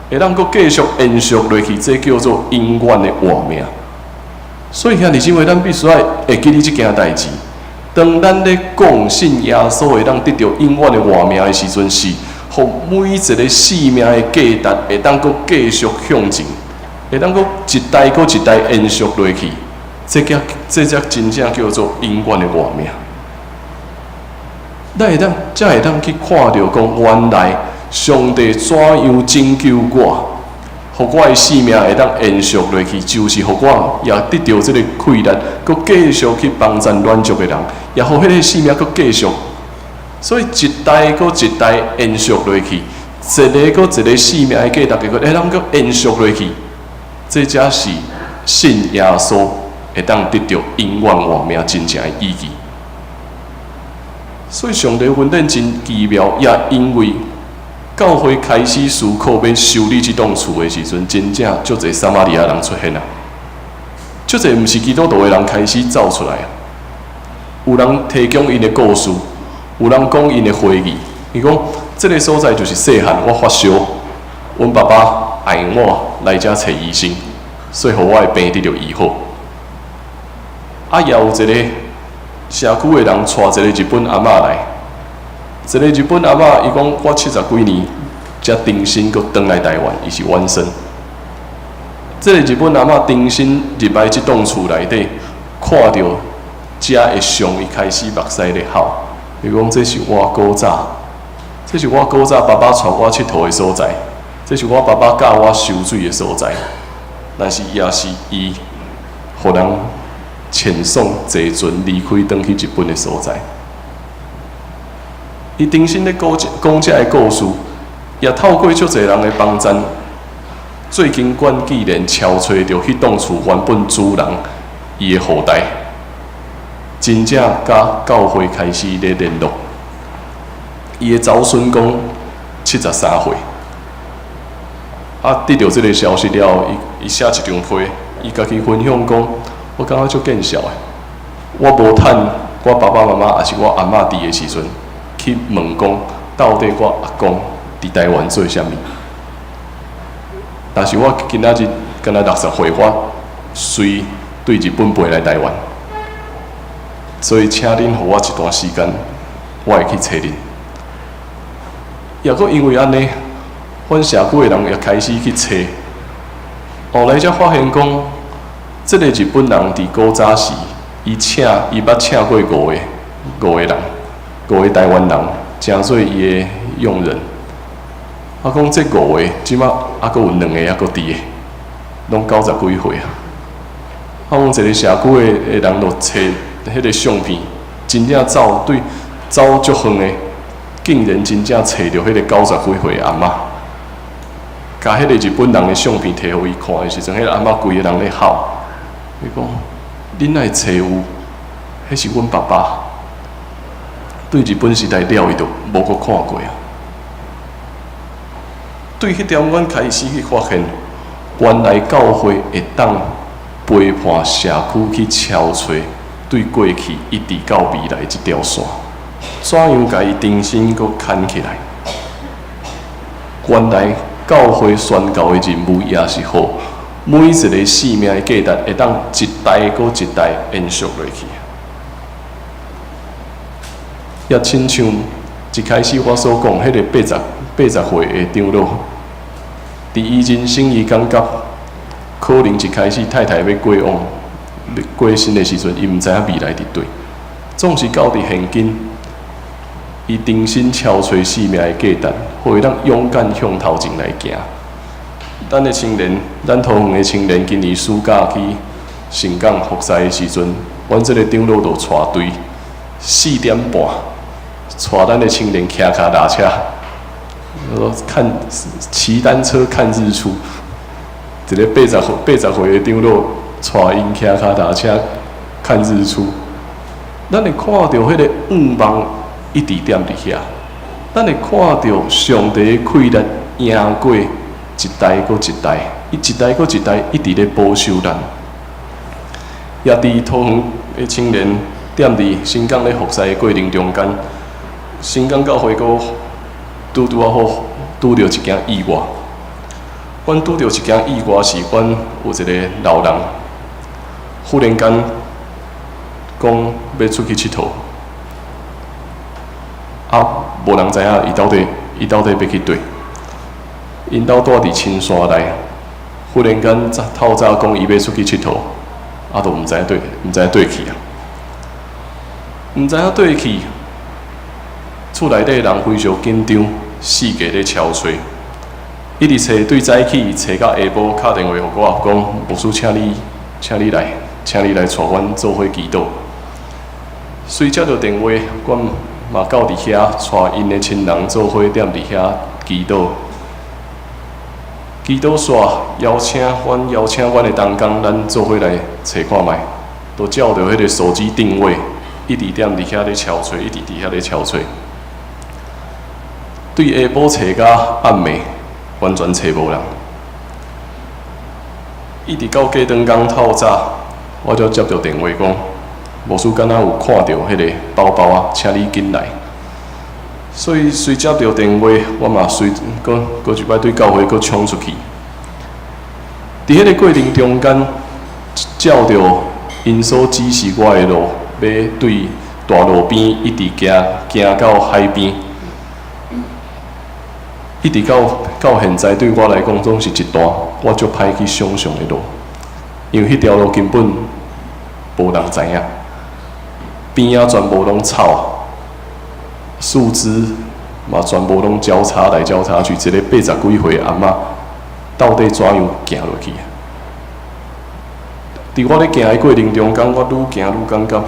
會當閣繼續延續落去，這叫做永遠的活命。所以兄弟姊妹，咱必須愛會記得這件代誌。當咱咧講信耶穌會當得著永遠的活命的時陣，是予每一個生命的價值會當閣繼續向前，會當閣一代閣一代延續落去。這才真正叫做永遠的活命。咱會當，才會當去看著講，原來上帝怎樣拯救我，予我的生命會當延續落去，就是予我也得著這個氣力，閣繼續去幫贊軟弱的人，也予彼個生命閣繼續。所以一代閣一代延續落去，一個閣一個生命的價值，會當閣延續落去，這才是信耶穌會當得著永遠活命真正的意義。所以上帝恩典真奇妙，也因為教會開始思考欲修理這棟厝的時陣，真正足濟撒瑪利亞人出現啊！足濟毋是基督徒的人開始走出來啊！有人提供𪜶的故事，有人講𪜶的回憶。伊講這個所在就是細漢我發燒，阮爸爸愛我來遮揣醫生，所以予我的病得著醫好。啊，也有一個社區的人帶一個日本阿嬤來，一個日本阿嬤，伊講我七十幾年才重新閣轉來台灣，伊是晚生。這個日本阿嬤重新入來這棟厝內底，看著遮的像，伊開始目屎咧哭。伊講這是我古早，這是我古早爸爸帶我𨑨迌的所在，這是我爸爸教我游水的所在。但是也是伊，予人遣送坐船離開，轉去日本的所在。伊重新咧講講這个故事，也透過足濟人的幫贊。最近，阮竟然敲揣著彼棟厝原本主人伊的後代，真正佮教會開始咧聯絡。伊的祖孫講73歲，啊，得著這个消息了後，伊寫一張批，伊家己分享講：我感覺足見笑的，我無趁我爸爸媽媽，抑是我阿嬤佇的時陣，去問講，到底我阿公佇台灣做啥物？但是我今仔日敢若60歲，我隨對日本飛來台灣，所以請恁予我一段時間，我會去揣恁。抑閣因為按呢，阮社區的人也開始去揣，後來才發現講，這个日本人佇古早時，伊捌請過五個人，五個台灣人，成做伊的傭人。啊，講這五個，這馬猶閣有兩个猶閣佇的，攏90幾歲啊。啊，講一个社區的人就揣彼个相片，真正走對走足遠的，竟然真正揣著彼个九十幾歲的阿嬤。共彼個日本人的相片提予伊看的時陣，彼个阿嬤規个人咧哭，伊講：恁哪會揣有？彼是阮爸爸。對日本時代了，伊就無閣看過啊。對彼點，阮開始去發現，原來教會會當陪伴社區去敲揣對過去一直到未來這條線，怎樣共伊重新閣牽起來？原來教會宣教的任務也是予每一个生命的價值會當一代閣一代延續落去。也親像一開始我所講，彼個80歲的長老，佇伊人生，伊感覺可能一開始太太欲過往、欲過身的時陣，伊毋知影未來佇佗。總是到佇現今，伊重新敲揣生命的價值，予伊當勇敢向頭前來行。咱的青年，咱桃園的青年，今年暑假去盛港服侍的時陣，阮這个長老就帶隊4點半，帶咱的青年騎跤踏車，看騎單車看日出。一个80歲的長老帶𪜶騎跤踏車看日出，咱會看著彼个願望一直踮佇遐，咱會看著上帝的氣力贏過一代閣一代，伊一代閣一代一直咧保守咱。也佇桃園的青年踮佇新港咧服侍的過程中間，新港教會閣拄拄仔好拄著一件意外。阮拄著一件意外是，阮有一个老人忽然間講欲出去𨑨迌，啊，無人知影伊到底欲去佗。𪜶兜蹛佇深山內，忽然間早透早講伊欲出去𨑨迌，啊，都毋知影佗去啊，毋知影佗去。厝內底人非常緊張，四界咧敲揣，一直揣，對早起揣到下晡，敲電話予我講，牧師，請你來，請你來帶阮做伙祈禱。隨接著電話，阮嘛到佇遐帶𪜶的親人做伙踮佇遐祈禱。祈禱煞，邀請阮的同工，咱做伙來揣看覓，都照著彼个手機定位，一直踮佇遐咧敲揣，一直佇遐咧敲揣。對下晡揣到暗暝，完全揣無人。一直到隔轉工透早，我才接著電話講，牧師敢若有看著彼个包包啊，請你緊來。所以隨接著電話，我嘛隨閣閣一擺對教會閣衝出去。佇彼个過程中間，照著𪜶所指示我的路，欲對大路邊一直行行到海邊，一直到現在對我來講，總是一段我足歹去想象的路，因為彼條路根本無人知影，邊仔全部攏草、樹枝嘛，全部攏交叉來交叉去。一个80幾歲阿嬤，到底怎樣行落去？佇我咧行的過程中間，我愈行愈感覺，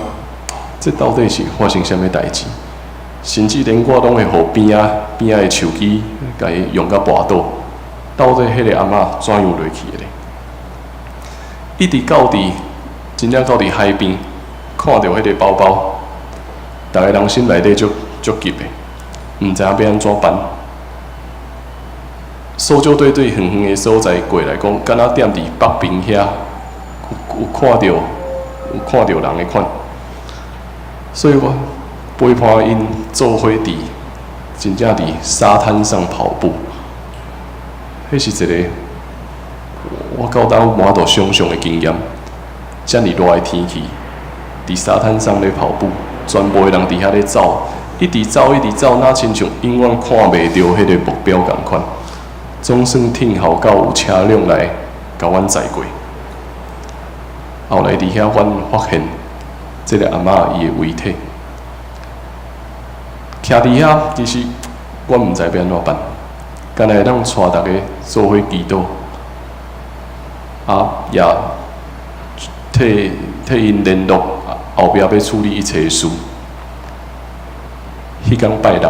這到底是發生啥物代誌？甚至連我攏會予邊仔邊仔的手機共伊用甲跋倒。到底彼个阿嬤怎樣落去的咧？一直到佇真正到佇海邊，看著彼个包包，逐个人心內底足足急的，毋知影欲按怎辦。搜救隊對遠遠的所在過來講，敢若踮佇北邊遐有看著人的款，所以我陪陪伴𪜶做伙佇真正佇沙灘上跑步，彼是一个我到今無法度想象的經驗。遮爾熱的天氣，佇沙灘上咧跑步，全部的人佇遐咧走，一直走，一直走，若親像永遠看袂著彼个目標仝款。總算聽候到有車輛來共阮載過。後來佇遐，阮發現這个阿嬤伊的遺體，徛佇遐，其實阮毋知欲按怎辦，干焦會當帶逐家做伙祈禱，啊，也替替𪜶聯絡後壁欲處理一切事。彼工拜六，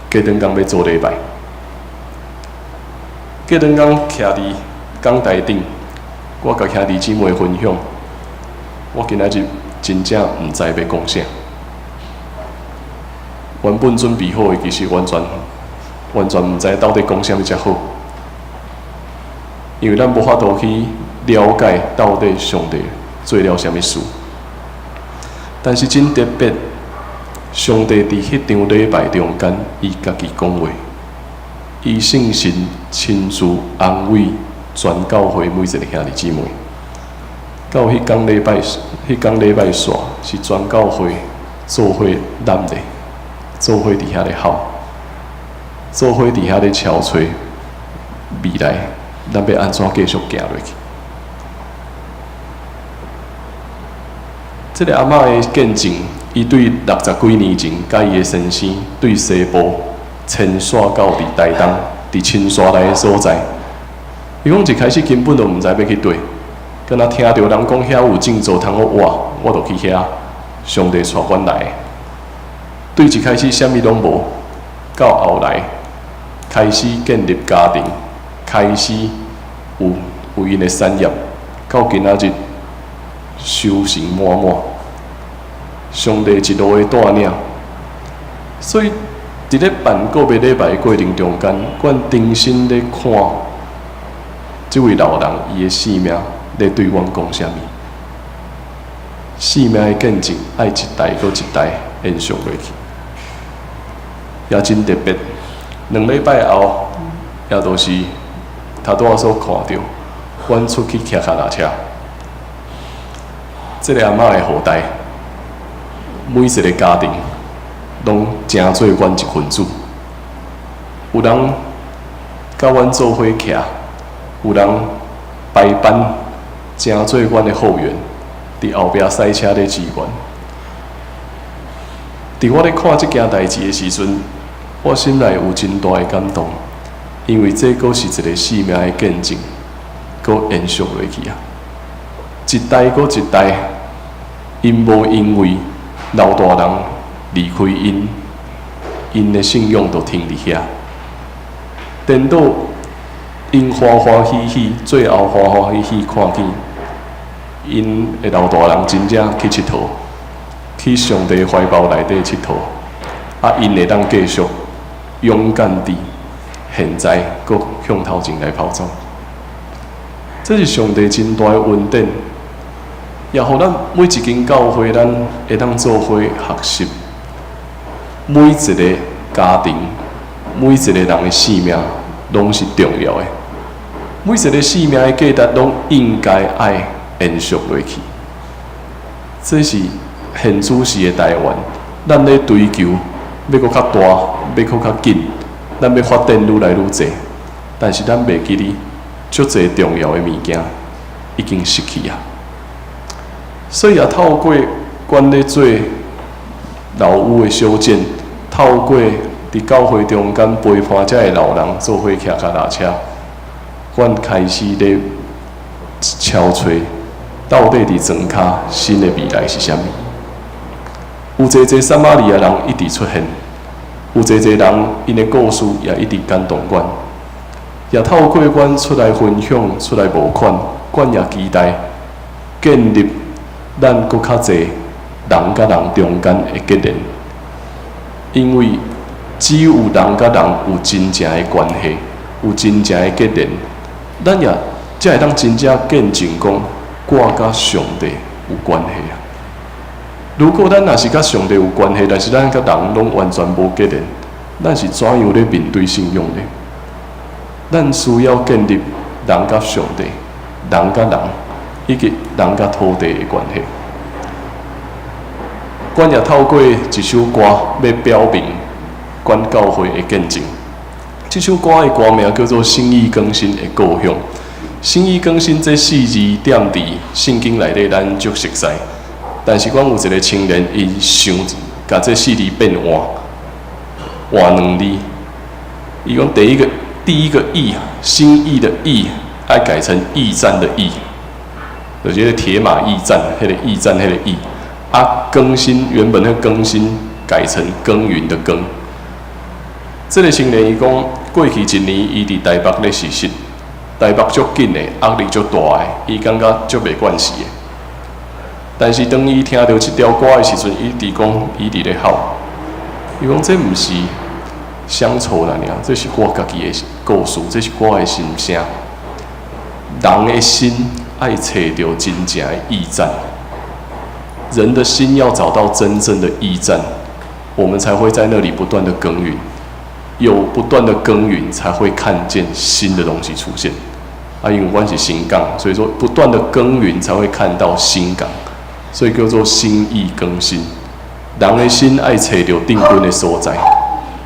隔轉工欲做禮拜，隔轉工徛佇講台頂，我共兄弟姊妹分享，我今仔日真正毋知欲講啥。原本準備好的，其實完全完全毋知到底講啥物才好，因為咱無法度去了解到底上帝做了啥物事。但是真特別，上帝佇彼場禮拜中間，伊家己講話，伊聖神親自安慰全教會每一个兄弟姊妹。到彼工禮拜，彼工禮拜煞是全教會做伙攬咧，做伙佇遐咧哭，做伙佇遐咧敲揣未來，咱欲按怎繼續行落去？這个阿嬤的見證，伊對60幾年前，佮伊的先生對西部遷徙到佇台東，佇深山內的所在。伊講一開始根本就毋知欲去佗，敢若聽著人講遐有種做通好活，我就去遐。上帝帶阮來。對一開始啥物攏無，到後來開始建立家庭，開始有有𪜶的產業，到今仔日修成滿滿。上帝一路的帶領，所以佇咧辦告別禮拜的過程中間，阮重新咧看這位老人伊的生命咧對阮講啥物，生命的見證愛一代閣一代延續落去，也真特別。2禮拜後，也就是頭拄仔所看著，阮出去騎跤踏車，這个阿嬤的後代，每一个家庭攏成做阮一份子。有人佮阮做伙徛，有人排班，成做阮的後援，佇後壁駛車咧支援。佇我咧看這件代誌的時陣，我心內有真大的感動，因為這閣是一个生命的見證，閣延續落去啊！一代閣一代，𪜶無因為老大人離開𪜶，𪜶的信仰就停佇遐。顛倒，𪜶歡歡喜喜，最後歡歡喜喜看見𪜶的老大人真正去𨑨迌，去上帝懷抱內底𨑨迌，啊，𪜶會當繼續勇敢佇現在閣向頭前來跑走。這是上帝真大的恩典，也予咱每一間教會，咱會當做伙學習。每一个家庭，每一个人的生命，攏是重要的。每一个生命的價值，攏應該愛延續落去。這是現主時的台灣，咱咧追求欲閣較大，欲閣較緊，咱欲發展愈來愈濟，但是咱袂記得足濟重要的物件已經失去啊。所以也透過阮咧做老屋的修建，透過佇教會中間陪伴遮个老人做伙騎跤踏車，阮開始咧敲揣到底佇莊跤新的未來是啥物？有濟濟撒瑪利亞人一直出現，有濟濟人𪜶的故事也一直感動阮，也透過阮出來分享、出來募款，阮也期待建立咱閣較濟人佮人中間的結連，因為只有人佮人有真正的關係，有真正的結連，咱也才會當真正見證講，我佮上帝有關係啊！如果咱若是佮上帝有關係，但是咱佮人攏完全無結連，咱是怎樣咧面對信仰呢？咱需要建立人佮上帝、人佮人以及人佮土地的關係。阮也透過一首歌欲表明阮教會的見證。這首歌的歌名叫做《心意更新的故鄉》。心意更新這四字踮佇聖經內底，咱足熟似。但是阮有一個青年，伊想共這四字變換，換兩字。伊講第一個驛，心意的意，愛改成驛站的驛，就是鐵馬驛站，彼個驛站，彼個驛。啊，更新原本的更新改成耕耘的耕。這個青年伊講，過去一年伊佇台北咧實習，台北足緊的，壓力足大的，伊感覺足袂慣勢的。但是當伊聽著這條歌的時陣，伊佇講，伊佇咧哭。伊講這毋是鄉愁爾，這是我家己的故事，這是我的心聲。人的心愛揣著真正的驛站，人的心要找到真正的驛站，我們才會在那裡不斷的耕耘。有不斷的耕耘，才會看見新的東西出現。啊，因為阮是新港，所以說不斷的耕耘才會看到新港，所以叫做心意更新。人的心愛揣著定根的所在，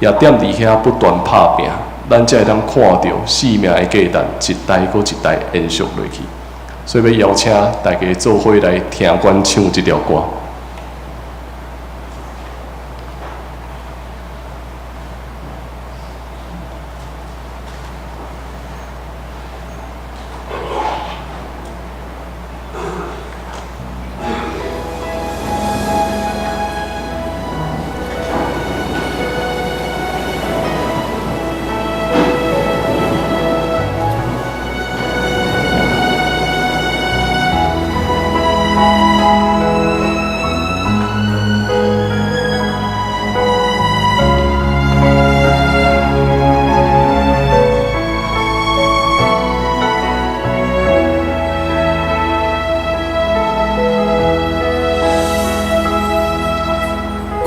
也踮佇遐不斷拍拚，咱才會當看著生命的價值一代閣一代延續落去。所以欲邀請大家做伙來聽阮唱這條歌。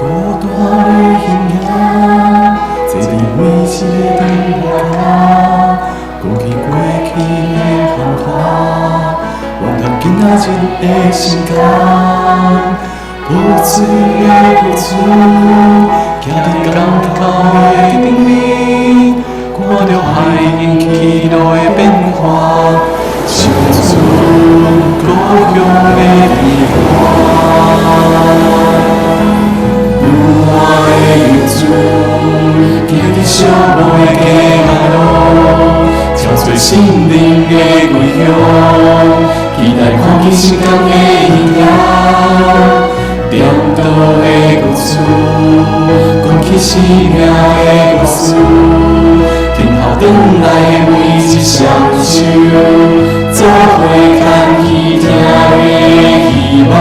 孤單的形影，坐佇每一个燈台跤，講起過去的繁華，怨叹今仔日的心肝。浮水的故事，徛佇港口的頂面，看著海湧起落的變化，想出故鄉的變化。有我的日子，行佇寂寞的街仔路，找找心靈的歸鄉，期待看見新工的形影。顛倒的故事，講起生命的故事，等候轉來的每一雙手，做伙牽起疼的希望。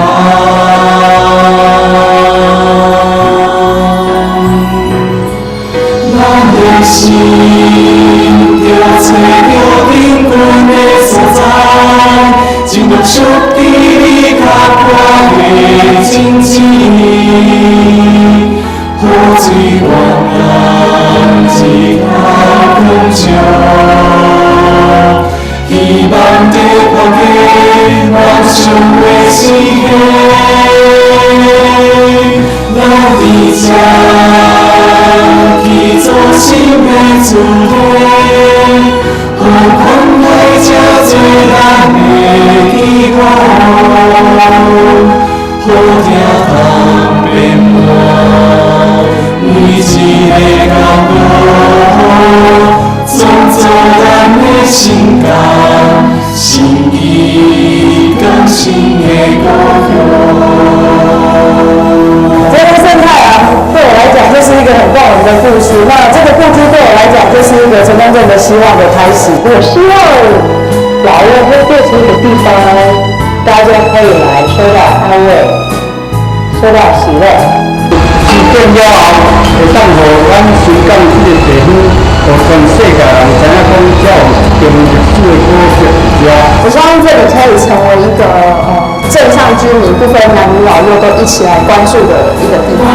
咱的心著揣著定根的所在，進入屬於你較闊的情景，雨水源源一口光照，希望在破解梦想的時刻，咱佇這去做新的主題，予關懷這做咱的基礎，予疼痛變滿每一个角落，創造咱的心肝，心意更新的故鄉。覺得聖太陽對我來講就是一個很動人的故事。那這個故事對我來講就是一個成功鎮的希望的開始。我希望老屋會變成一個地方，大家可以來受到安慰，受到喜樂。事變了後，會當予咱新港這個地方，予全世界人知影講，這有一間歷史的古蹟佇遮。我希望這裡可以成為一個镇上居民不分男女老幼都一起來關注的一個地方。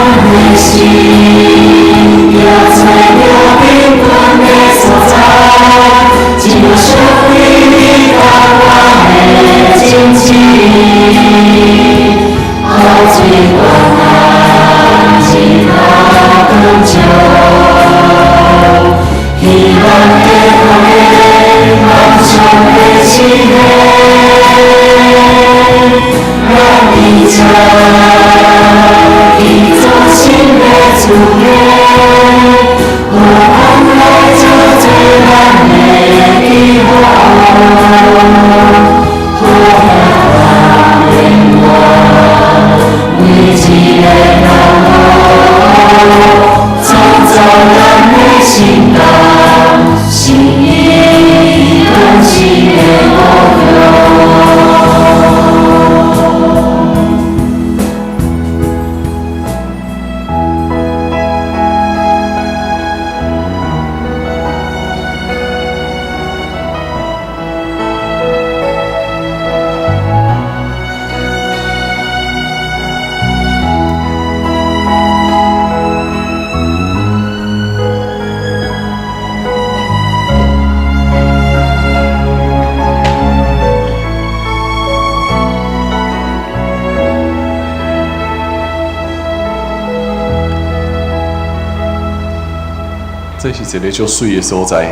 這是一个足媠的所在，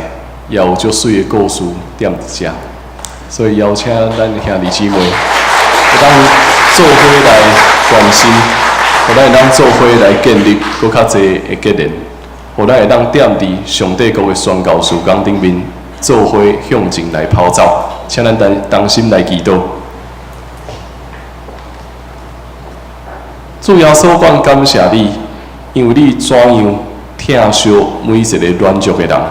也有足媠的故事踮佇遮，所以邀請咱兄弟姊妹，會當做伙來關心，予咱會當做伙來建立閣較濟的結連，予咱會當踮佇上帝國的宣教事工頂面做伙向前來跑走，請咱同心來祈禱。主耶穌，阮感謝你，因為你怎樣疼惜每一個軟弱的人，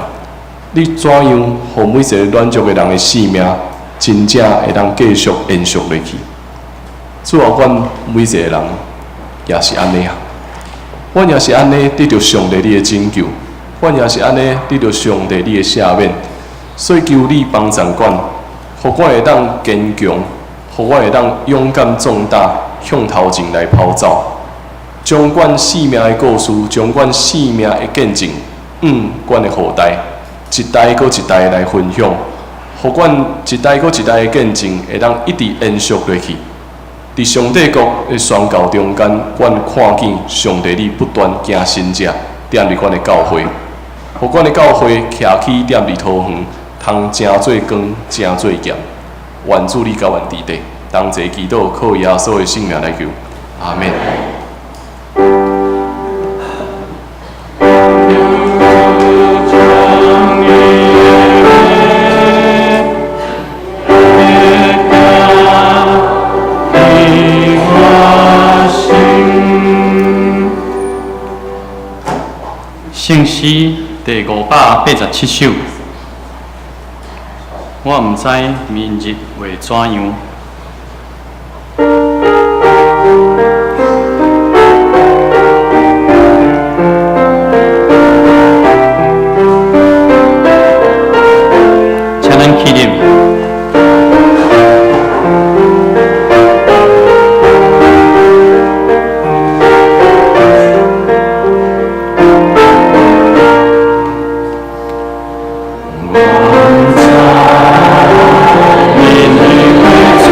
你怎樣予每一個軟弱的人的性命真正會當繼續延續落去？主啊，阮每一個人也是按呢啊，阮也是按呢得著上帝你的拯救，阮也是按呢得著上帝你的赦免，所以求你幫助阮，予阮會當堅強，予阮會當勇敢壯膽向頭前來跑走。將阮生命的故事，將阮生命的見證，阮的後代，一代閣一代來分享，予阮一代閣一代的見證，會當一直延續落去。佇上帝國的宣教中間，阮看見上帝你不斷行神跡，踮佇阮的教會，予阮的教會徛起踮佇桃園，通成做光，成做鹽。願主你佮阮佇底，同齊祈禱，靠耶穌的聖名來求，阿們。聖詩第587首，我毋知明日會怎樣。請咱起立。我知明日會怎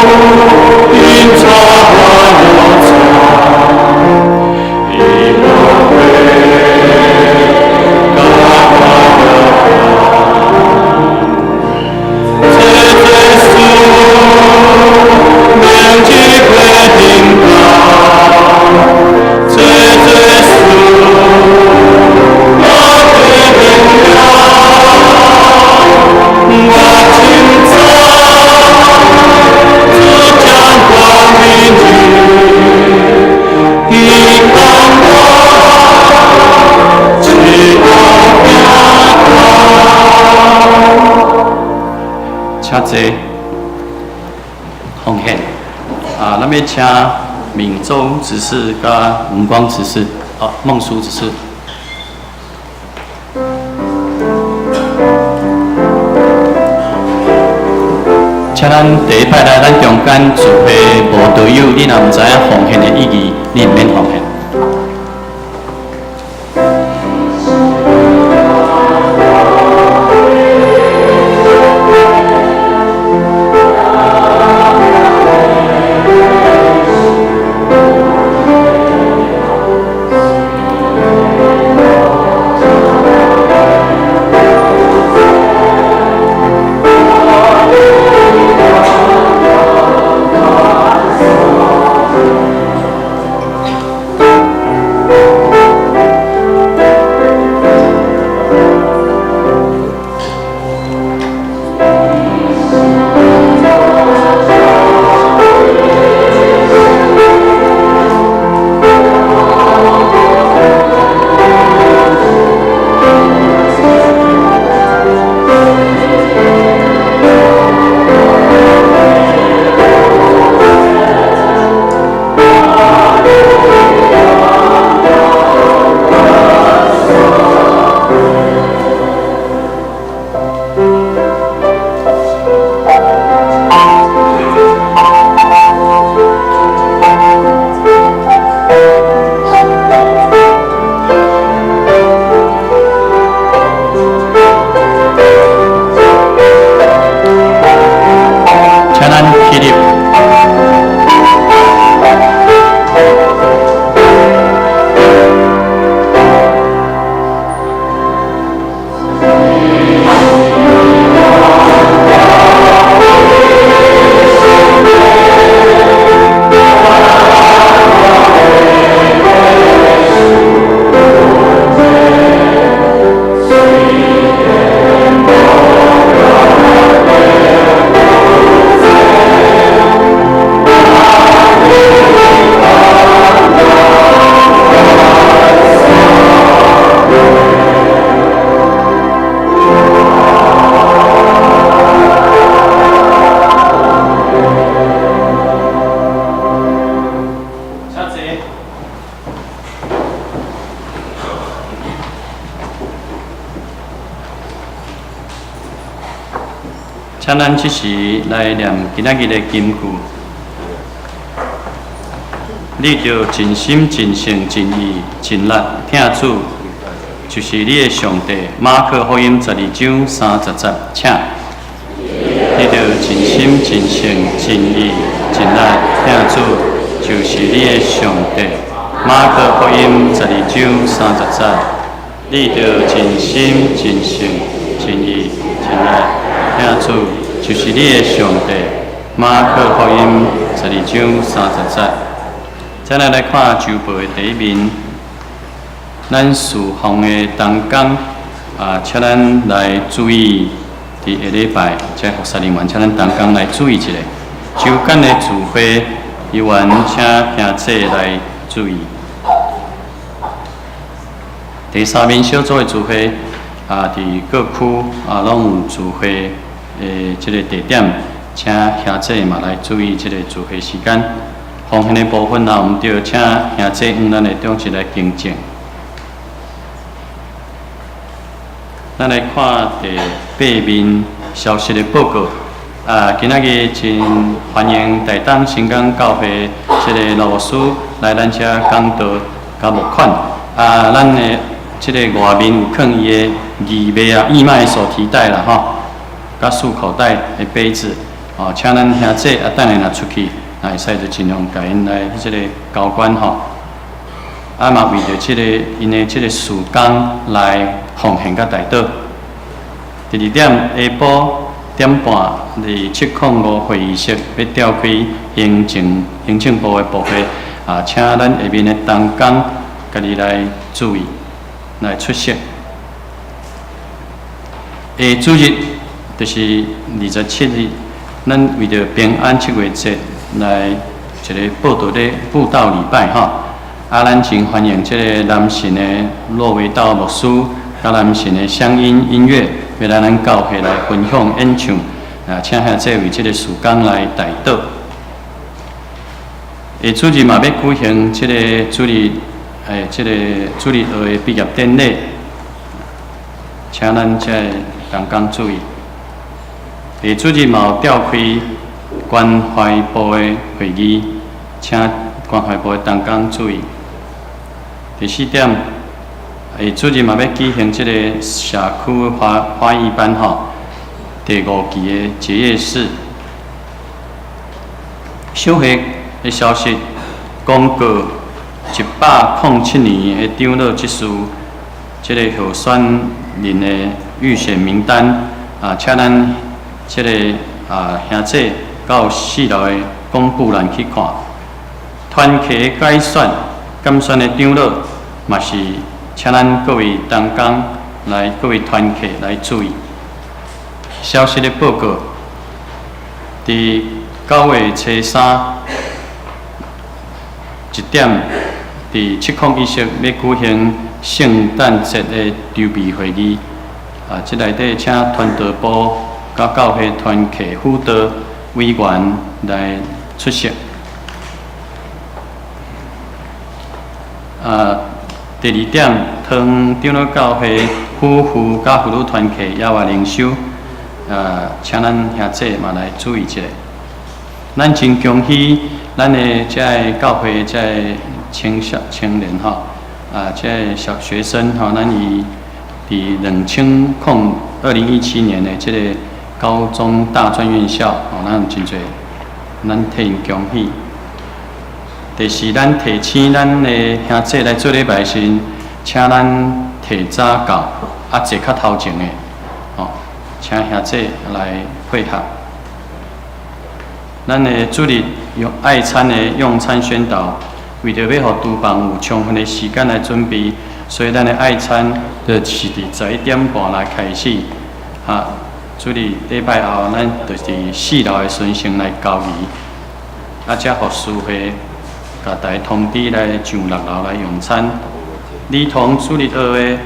因帶我走，伊無悔甲我這這事，明知決定到，這這事，我決定了，我清楚，主將光明日，伊講我一路行到。請坐，奉獻啊！咱欲請闽中執事佮文光執事，哦，孟書執事。請咱第一擺來咱中間聚會無道友，你若毋知影奉獻的意義，你毋免奉獻。請咱起立。請坐。請咱這時來念今仔日的金句。你著盡心、盡性、盡意、盡力疼主，就是你的上帝。馬可福音12章30節，請。你著盡心、盡性、盡意、盡力疼主，就是你的上帝。馬可福音12章30節，你著盡心、盡性、盡意、盡力疼主，就是你的上帝。馬可福音12章30節。再來來看週報的第一面，咱事奉的同工啊，請咱來注意，佇下禮拜，這服侍人員，請咱同工來注意一下。週間的聚會，議員請兄姊來注意。第三面小組的聚會啊，佇各區啊，攏有聚會的這個地點，請兄姊嘛來注意這個聚會時間。奉獻的部分啊，毋對，請兄姊向咱的長執來更正。咱來看第八面消息的報告。啊，今仔日真歡迎台東新港教會這個羅牧師來咱遮講道佮募款。啊，咱的這個外面有囥伊的義賣啊、義賣手提袋啦，吼，佮束口袋的杯子。哦，請咱兄姊啊，等下若出去，若會使就盡量共𪜶來這个交關吼。啊嘛為著這个𪜶的這个事工來奉獻佮代禱。第二點，下晡點半，佇705會議室欲召開行政部的部會，啊，請咱下面的同工家己來注意，來出席。下主日就是27日，咱為著平安七月節來一个報道禮佈道禮拜吼。啊，咱真歡迎這个南神的駱維道牧師，佮南神的鄉音音樂，欲來咱教會來分享演唱。啊，請兄姊為這个事工來代禱。下主日嘛欲舉行這个主日，欸，這个主日學的畢業典禮，請咱這个同工注意。下主日嘛有召開關懷部的會議，請關懷部的同工注意。第四點，下主日嘛欲舉行這个社區花藝班吼，第五期的結業式。小會的消息公告，107年的長老執事這个候選人的預選名單啊，請咱這个啊兄姊到四樓的公布欄去看。團契改選、監選的長老嘛是，請咱各位同工來，各位團契來注意。消息的報告，佇9月初三1點，佇701室欲舉行聖誕節的籌備會議。啊，這內底請傳道部佮教會團契輔導委員來出席。啊，第二點，湯長老教會夫婦佮婦女團契野外靈修，啊，請咱兄姊嘛來注意一下。咱真恭喜咱的這个教會這个青少青年吼，啊，這个小學生吼，咱伊佇2017年的這个高中大專院校，吼，咱有真濟，咱替𪜶恭喜。第四，咱提醒咱的兄姊來做禮拜時，請咱提早到，啊，坐較頭前的，吼，請兄姊來配合。咱的主日用愛餐的用餐宣導，為著欲予廚房有充分的時間來準備，所以咱的愛餐就是佇11點半來開始。啊，主日禮拜後，咱就是佇四樓的巡城來交誼，啊，才予司會共大家通知來上六樓來用餐。兒童主日學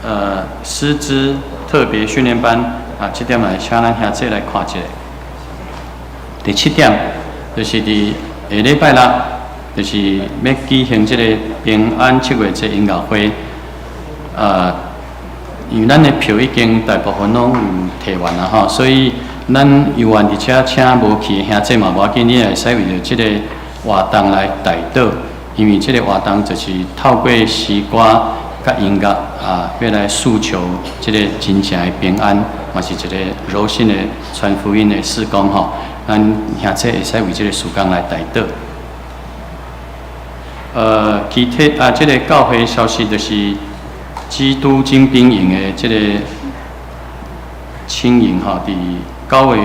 的師資特別訓練班，啊，這點來請咱兄姊來看一下。第七點，就是佇下禮拜六，就是欲舉行這个平安七月節音樂會。啊，因為咱的票已經大部分攏有提完啦吼，所以咱猶原佇遮請無去的兄姊嘛無要緊，你也會使為著這个活動來代禱，因為這个活動就是透過詩歌佮音樂啊，欲來訴求這个真正的平安，嘛是一个柔心的傳福音的事工吼。咱兄姊會使為這个事工來代禱。其他啊，這个教會消息就是基督精兵營的這个青營吼，佇9月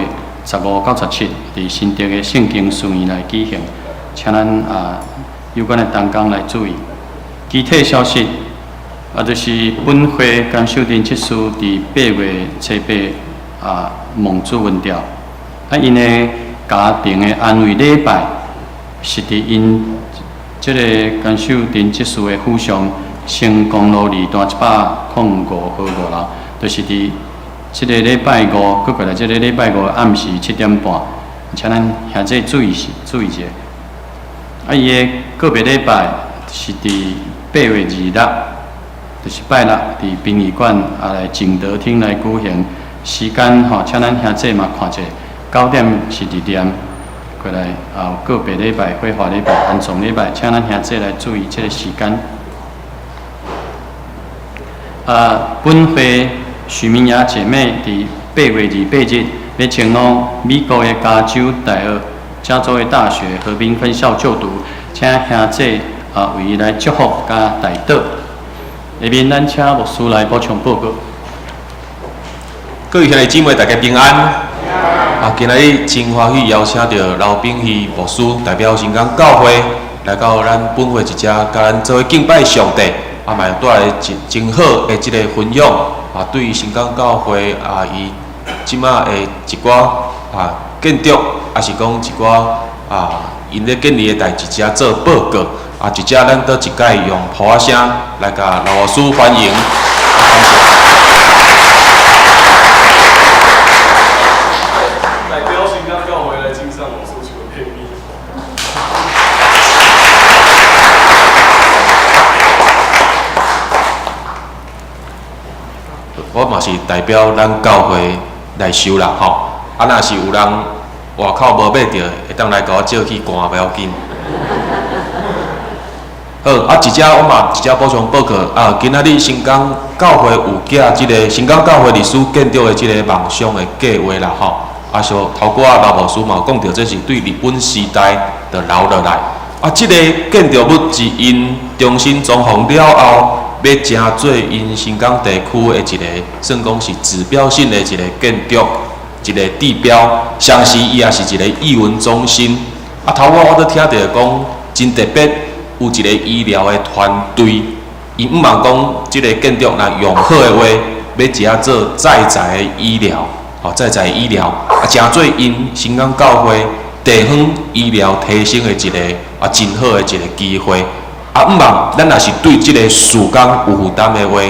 15到17，佇新竹的聖經書院來舉行，請咱啊有關的同工來注意。其他消息啊，就是本會江秀珍執事佇8月初八啊蒙主恩召。啊，𪜶的家庭的安慰禮拜是佇𪜶這个江秀珍執事的府上成功路二段105號五樓，就是佇這个禮拜五，閣過來這个禮拜五暗時7點半，請咱兄姊注意注意一下。啊，伊的告別禮拜是佇8月26，就是拜六，佇殯儀館啊來靜德廳來舉行。時間吼，請咱兄姊嘛看一下。9點是佇念過來，啊，有告別禮拜、火化禮拜、安葬禮拜，請咱兄姊來注意這个時間。啊，本會許明雅姐妹佇8月28日欲前往美國的加州大學加州的大學河濱分校就讀，請兄姐啊為伊來祝福佮代禱。下面咱請牧師來補充報告。各位兄弟姊妹，大家平安。啊，今仔日真歡喜邀請著劉秉希牧師代表新港教會來到咱本會一遮，佮咱做伙敬拜上帝，啊，嘛帶來真真好的這个分享。啊，對於新港教會啊，伊這馬的一寡啊建築，抑是講一寡啊，𪜶咧建立的代誌，遮做報告。啊，一遮咱閣一擺用噗仔聲來共劉牧師歡迎。代表新港教會來敬上牧師一份禮。我嘛是代表咱教會來收啦，吼。啊，若是有人外口無買著，會當來共我借去寒，袂要緊。好，啊，一遮我嘛一遮補充報告啊，今仔日新港教會有寄這个新港教會歷史建築的這个夢想的計劃啦，吼。啊，像頭拄仔劉牧師嘛有講著，這是對日本時代就留落來。啊，這个建築物是𪜶重新裝潢了後，欲成做𪜶新港地區的一個，算講是指標性的一個建築，一個地標。同時，伊也是一個藝文中心。啊，頭拄仔我閣聽著講，真特別，有一個醫療的團隊，伊毋茫講這个建築若用好的話，欲遮做在在的醫療，吼，在在醫療，啊，成做𪜶新港教會地方醫療提升的一個啊，真好的一個機會。啊，毋茫咱若是對這个事工有負擔的話，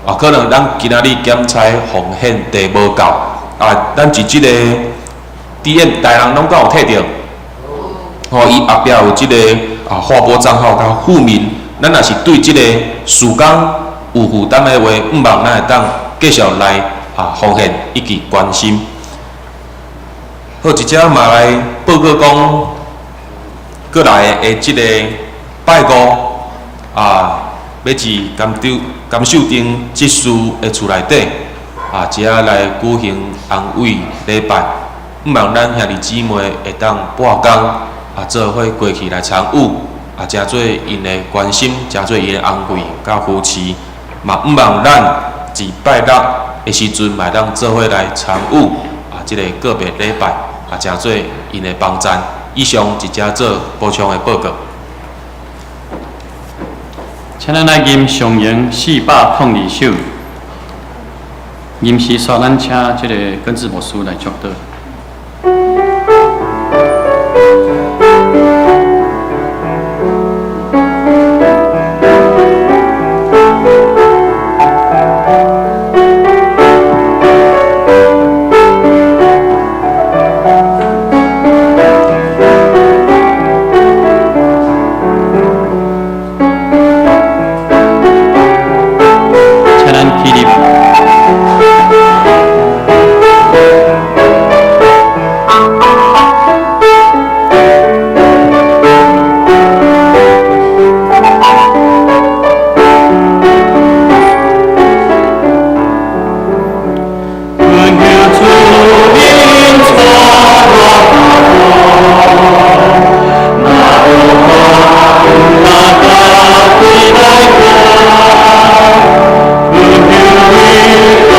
啊，可能咱今仔日檢採奉獻地無夠，啊，咱佇這个 DM 大人攏敢有提著？吼，伊後壁有這个啊劃撥帳號佮戶名，咱若是對這个事工有負擔的話，毋茫咱會當繼續來啊奉獻以及關心。好，一遮嘛來報告講，閣來的這个拜五啊，欲佇甘州甘秀町執事的厝內底啊，遮來舉行安慰禮拜，毋茫咱兄弟姊妹會當撥工啊，做伙過去來參與啊，誠做𪜶的關心，誠做𪜶的安慰佮扶持，嘛毋茫咱佇拜六的時陣嘛會當做伙來參與啊，這个個別禮拜啊，誠做𪜶的幫贊。以上一遮做補充的報告。請咱來吟上詠402首。吟詩煞，咱請這个根治牧師來祝禱。請咱起立。願求主恩帶我，若無看，若家己來看，願求你帶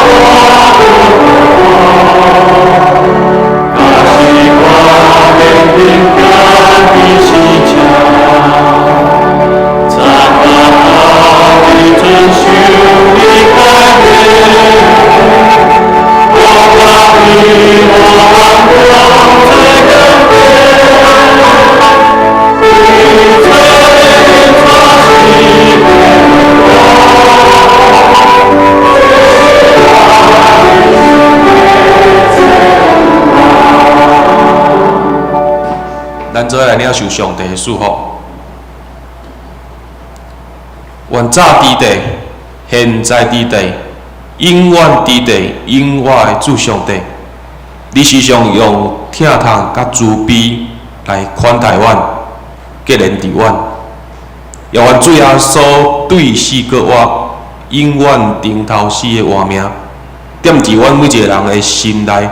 我，假使我免凭家己是正，早已遵守你诫命。我家己我万众这更变，一切全是咱做伙來領受上帝的祝福。願早佇地，現在佇地，永遠佇地，永遠的主上帝，你時常用疼痛佮慈悲來款待阮，結連佇阮。也願主耶穌對死閣活，永遠頂頭死的活命，踮佇阮每一个人的心內。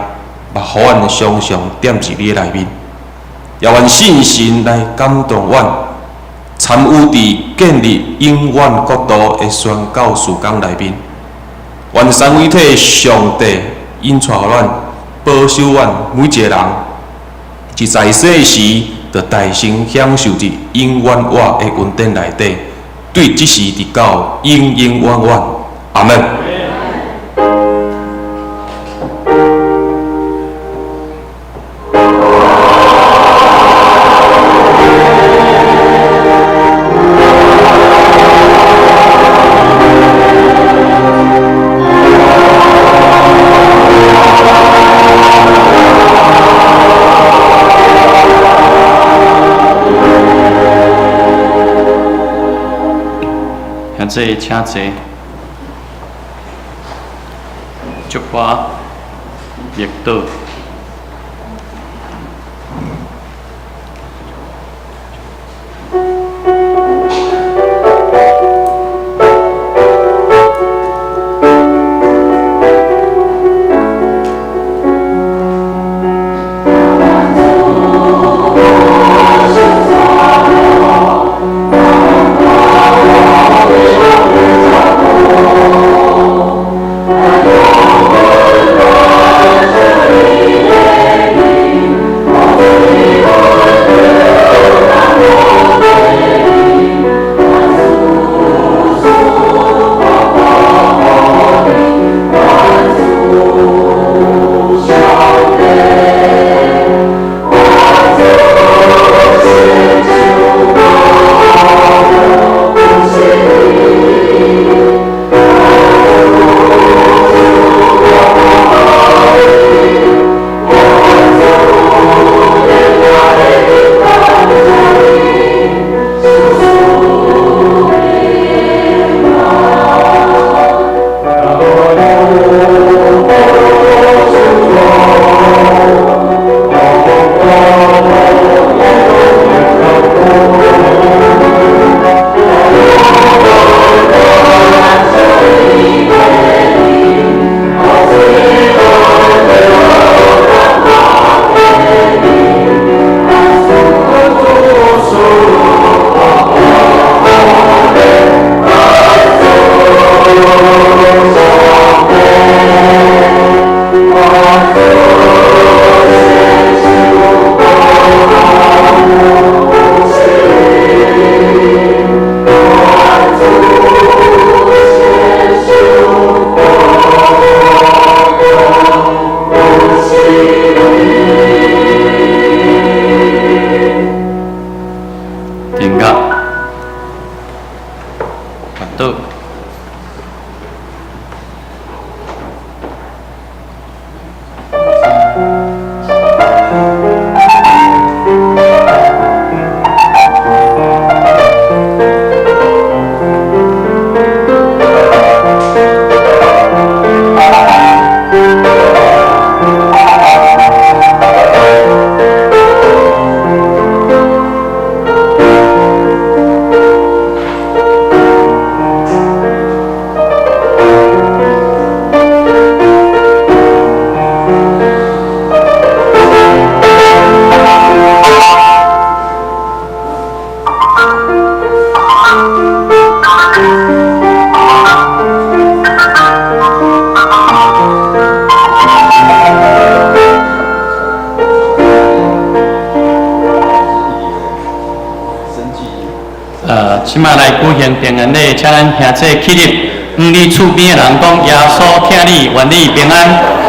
嘛予阮常常踮伫你的內面，也願聖神來感動阮，參與佇建立永遠國度的宣教事工內面。願三位一體上帝引帶阮，保守阮每一个人，佇在世時，就大聲享受佇永遠活的恩典內底，對這時直到永永遠遠。阿們。兄弟，請坐。祝我默禱。停樂，默禱。這馬來舉行平安禮，請咱兄弟起立，向你厝邊的人講：耶穌疼你，願你平安。